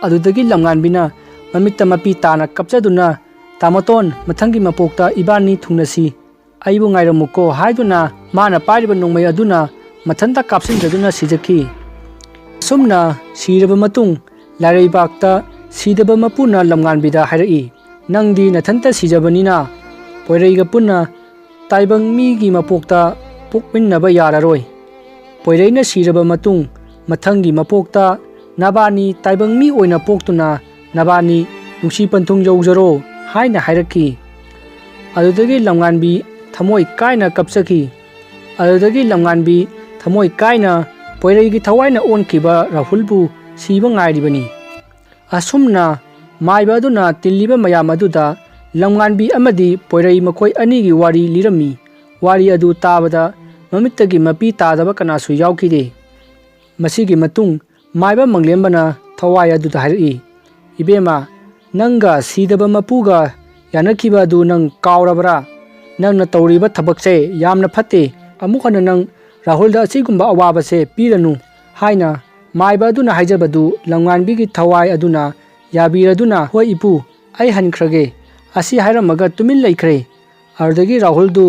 ꯑꯗꯨꯗꯒꯤ ꯂꯝꯉꯥꯟꯕꯤꯅ ꯃꯃꯤꯠꯇ ꯃꯄꯤ ꯇꯥꯅ ꯀꯞꯆꯗꯨꯅ, "ꯇꯥꯃꯣꯇꯣꯟ, ꯃꯊꯪꯒꯤ ꯃꯄꯣꯛꯇ ꯏꯕꯥꯅꯤ ꯊꯨꯡꯅꯁꯤ, ꯑꯩꯕꯨ ꯉꯥꯏꯔꯝꯃꯨꯀꯣ" ꯍꯥꯏꯗꯨꯅ ꯃꯥꯅ ꯄꯥꯏꯔꯤꯕ ꯅꯣꯡꯃꯩ ꯑꯗꯨꯅ ꯃꯊꯟꯇ ꯀꯥꯞꯁꯤꯟꯖꯗꯨꯅ ꯁꯤꯖꯈꯤ꯫ ꯑꯁꯨꯝꯅ ꯁꯤꯔꯕ ꯃꯇꯨꯡ ꯂꯥꯏꯔꯩꯕꯥꯛꯇ ꯁꯤꯗꯕ ꯃꯄꯨꯅ ꯂꯝꯉꯥꯟꯕꯤꯗ ꯍꯥꯏꯔꯛꯏ, "ꯅꯪꯗꯤ ꯅꯊꯟꯇ ꯁꯤꯖꯕꯅꯤꯅ ꯄꯣꯏꯔꯩꯒ ꯄꯨꯟꯅ ꯇꯥꯏꯕꯪ ꯃꯤꯒꯤ ꯃꯄꯣꯛꯇ ꯄꯣꯛꯃꯤꯟꯅꯕ ꯌꯥꯔꯔꯣꯏ꯫ ꯄꯣꯏꯔꯩꯅ ꯁꯤꯔꯕ ꯃꯇꯨꯡ ꯃꯊꯪꯒꯤ ꯃꯄꯣꯛꯇ ꯅꯕꯥꯅꯤ ꯇꯥꯏꯕꯪ ꯃꯤ ꯑꯣꯏꯅ ꯄꯣꯛꯇꯨꯅ ꯅꯕꯥꯅꯤ ꯅꯨꯡꯁꯤ ꯄꯟꯊꯨꯡ ꯌꯧꯖꯔꯣ" ꯍꯥꯏꯅ ꯍꯥꯏꯔꯛꯈꯤ꯫ ꯑꯗꯨꯗꯒꯤ ꯂꯝꯉꯥꯟꯕꯤ ꯊꯃꯣꯏ ꯀꯥꯏꯅ ꯀꯞꯆꯈꯤ꯫ ꯑꯗꯨꯗꯒꯤ ꯂꯝꯉꯥꯟꯕꯤ ꯊꯃꯣꯏ ꯀꯥꯏꯅ ꯄꯣꯏꯔꯩꯒꯤ ꯊꯋꯥꯏꯅ ꯑꯣꯟꯈꯤꯕ ꯔꯥꯍꯨꯜꯕꯨ ꯁꯤꯕ ꯉꯥꯏꯔꯤꯕꯅꯤ꯫ ꯑꯁꯨꯝꯅ ꯃꯥꯏꯕ ꯑꯗꯨꯅ ꯇꯤꯜꯂꯤꯕ ꯃꯌꯥꯝ ꯑꯗꯨꯗ ꯂꯝꯉꯥꯟꯕꯤ ꯑꯃꯗꯤ ꯄꯣꯏꯔꯩ ꯃꯈꯣꯏ ꯑꯅꯤꯒꯤ ꯋꯥꯔꯤ ꯂꯤꯔꯝꯃꯤ꯫ ꯋꯥꯔꯤ ꯑꯗꯨ ꯇꯥꯕꯗ ꯃꯃꯤꯠꯇꯒꯤ ꯃꯄꯤ ꯇꯥꯗꯕ ꯀꯅꯥꯁꯨ ꯌꯥꯎꯈꯤꯗꯦ꯫ ꯃꯁꯤꯒꯤ ꯃꯇꯨꯡ ꯃꯥꯏꯕ ꯃꯪꯂꯦꯝꯕꯅ ꯊꯋꯥꯏ ꯑꯗꯨꯗ ꯍꯥꯏꯔꯛꯏ, "ꯏꯕꯦꯝꯃ, ꯅꯪꯒ ꯁꯤꯗꯕ ꯃꯄꯨꯒ ꯌꯥꯅꯈꯤꯕ ꯑꯗꯨ ꯅꯪ ꯀꯥꯎꯔꯕꯔꯥ? ꯅꯪꯅ ꯇꯧꯔꯤꯕ ꯊꯕꯛꯁꯦ ꯌꯥꯝꯅ ꯐꯠꯇꯦ꯫ ꯑꯃꯨꯛ ꯍꯟꯅ ꯅꯪ ꯔꯥꯍꯨꯜꯗ ꯑꯁꯤꯒꯨꯝꯕ ꯑꯋꯥꯕꯁꯦ ꯄꯤꯔꯅꯨ" ꯍꯥꯏꯅ ꯃꯥꯏꯕ ꯑꯗꯨꯅ ꯍꯥꯏꯖꯕꯗꯨ ꯂꯝꯉꯥꯟꯕꯤꯒꯤ ꯊꯋꯥꯏ ꯑꯗꯨꯅ ꯌꯥꯕꯤꯔꯗꯨꯅ, "ꯍꯣꯏ ꯏꯄꯨ, ꯑꯩ ꯍꯟꯈ꯭ꯔꯒꯦ" ꯑꯁꯤ ꯍꯥꯏꯔꯝꯃꯒ ꯇꯨꯃꯤꯟ ꯂꯩꯈ꯭ꯔꯦ꯫ ꯑꯗꯨꯗꯒꯤ ꯔꯥꯍꯨꯜꯗꯨ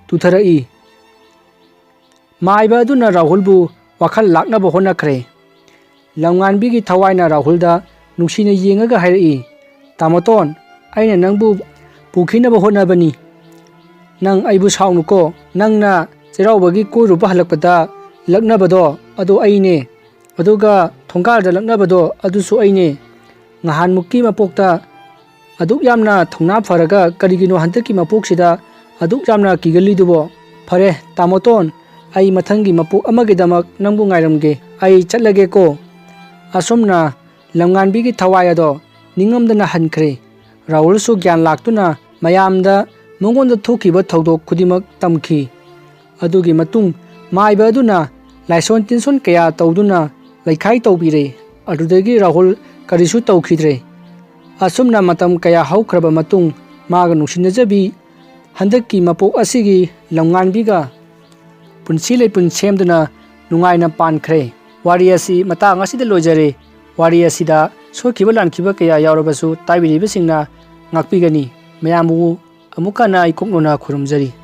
ꯇꯨꯊꯔꯛꯏ꯫ ꯃꯥꯏꯕ ꯑꯗꯨꯅ ꯔꯥꯍꯨꯜꯕꯨ ꯋꯥꯈꯜ ꯂꯥꯛꯅꯕ ꯍꯣꯠꯅꯈ꯭ꯔꯦ꯫ ꯂꯝꯉꯥꯟꯕꯤꯒꯤ ꯊꯋꯥꯏꯅ ꯔꯥꯍꯨꯜꯗ ꯅꯨꯡꯁꯤꯅ ꯌꯦꯡꯉꯒ ꯍꯥꯏꯔꯛꯏ, "ꯇꯥꯃꯣꯇꯣꯟ, ꯑꯩꯅ ꯅꯪꯕꯨ ꯄꯨꯈꯤꯅꯕ ꯍꯣꯠꯅꯕꯅꯤ꯫ ꯅꯪ ꯑꯩꯕꯨ ꯁꯥꯎꯅꯨꯀꯣ꯫ ꯅꯪꯅ ꯆꯩꯔꯥꯎꯕꯒꯤ ꯀꯣꯏꯔꯨꯕ ꯍꯜꯂꯛꯄꯗ ꯂꯛꯅꯕꯗꯣ ꯑꯗꯨ ꯑꯩꯅꯦ꯫ ꯑꯗꯨꯒ ꯊꯣꯡꯒꯥꯜꯗ ꯂꯛꯅꯕꯗꯣ ꯑꯗꯨꯁꯨ ꯑꯩꯅꯦ꯫ ꯉꯍꯥꯟꯃꯨꯛꯀꯤ ꯃꯄꯣꯛꯇ ꯑꯗꯨꯛ ꯌꯥꯝꯅ ꯊꯧꯅꯥ ꯐꯔꯒ ꯀꯔꯤꯒꯤꯅꯣ ꯍꯟꯗꯛꯀꯤ ꯃꯄꯣꯛꯁꯤꯗ ꯑꯗꯨꯛ ꯌꯥꯝꯅ ꯀꯤꯒꯜꯂꯤꯗꯨꯕꯣ? ꯐꯔꯦ, ꯇꯥꯃꯣꯇꯣꯟ, ꯑꯩ ꯃꯊꯪꯒꯤ ꯃꯄꯣꯛ ꯑꯃꯒꯤꯗꯃꯛ ꯅꯪꯕꯨ ꯉꯥꯏꯔꯝꯒꯦ꯫ ꯑꯩ ꯆꯠꯂꯒꯦꯀꯣ"꯫ ꯑꯁꯨꯝꯅ ꯂꯝꯉꯥꯟꯕꯤꯒꯤ ꯊꯋꯥꯏ ꯑꯗꯣ ꯅꯤꯡꯉꯝꯗꯅ ꯍꯟꯈ꯭ꯔꯦ꯫ ꯔꯥꯍꯨꯜꯁꯨ ꯒ꯭ꯌꯥꯟ ꯂꯥꯛꯇꯨꯅ ꯃꯌꯥꯝꯗ ꯃꯉꯣꯟꯗ ꯊꯣꯛꯈꯤꯕ ꯊꯧꯗꯣꯛ ꯈꯨꯗꯤꯡꯃꯛ ꯇꯝꯈꯤ꯫ ꯑꯗꯨꯒꯤ ꯃꯇꯨꯡ ꯃꯥꯏꯕ ꯑꯗꯨꯅ ꯂꯥꯏꯁꯣꯟ ꯇꯤꯟꯁꯣꯟ ꯀꯌꯥ ꯇꯧꯗꯨꯅ ꯂꯩꯈꯥꯏ ꯇꯧꯕꯤꯔꯦ꯫ ꯑꯗꯨꯗꯒꯤ ꯔꯥꯍꯨꯜ ꯀꯔꯤꯁꯨ ꯇꯧꯈꯤꯗ꯭ꯔꯦ꯫ ꯑꯁꯨꯝꯅ ꯃꯇꯝ ꯀꯌꯥ ꯍꯧꯈ꯭ꯔꯕ ꯃꯇꯨꯡ ꯃꯥꯒ ꯅꯨꯡꯁꯤꯅꯖꯕꯤ ꯍꯟꯗꯛꯀꯤ ꯃꯄꯣꯛ ꯑꯁꯤꯒꯤ ꯂꯝꯉꯥꯟꯕꯤꯒ ꯄꯨꯟꯁꯤ ꯂꯩꯄꯨꯟ ꯁꯦꯝꯗꯨꯅ ꯅꯨꯡꯉꯥꯏꯅ ꯄꯥꯟꯈ꯭ꯔꯦ꯫ ꯋꯥꯔꯤ ꯑꯁꯤ ꯃꯇꯥꯡ ꯑꯁꯤꯗ ꯂꯣꯏꯖꯔꯦ꯫ ꯋꯥꯔꯤ ꯑꯁꯤꯗ ꯁꯣꯏꯈꯤꯕ ꯂꯥꯟꯈꯤꯕ ꯀꯌꯥ ꯌꯥꯎꯔꯕꯁꯨ ꯇꯥꯕꯤꯔꯤꯕꯁꯤꯡꯅ ꯉꯥꯛꯄꯤꯒꯅꯤ꯫ ꯃꯌꯥꯝꯕꯨ ꯑꯃꯨꯛ ꯍꯟꯅ ꯑꯩ ꯀꯣꯛꯅꯅ ꯈꯨꯔꯨꯝꯖꯔꯤ꯫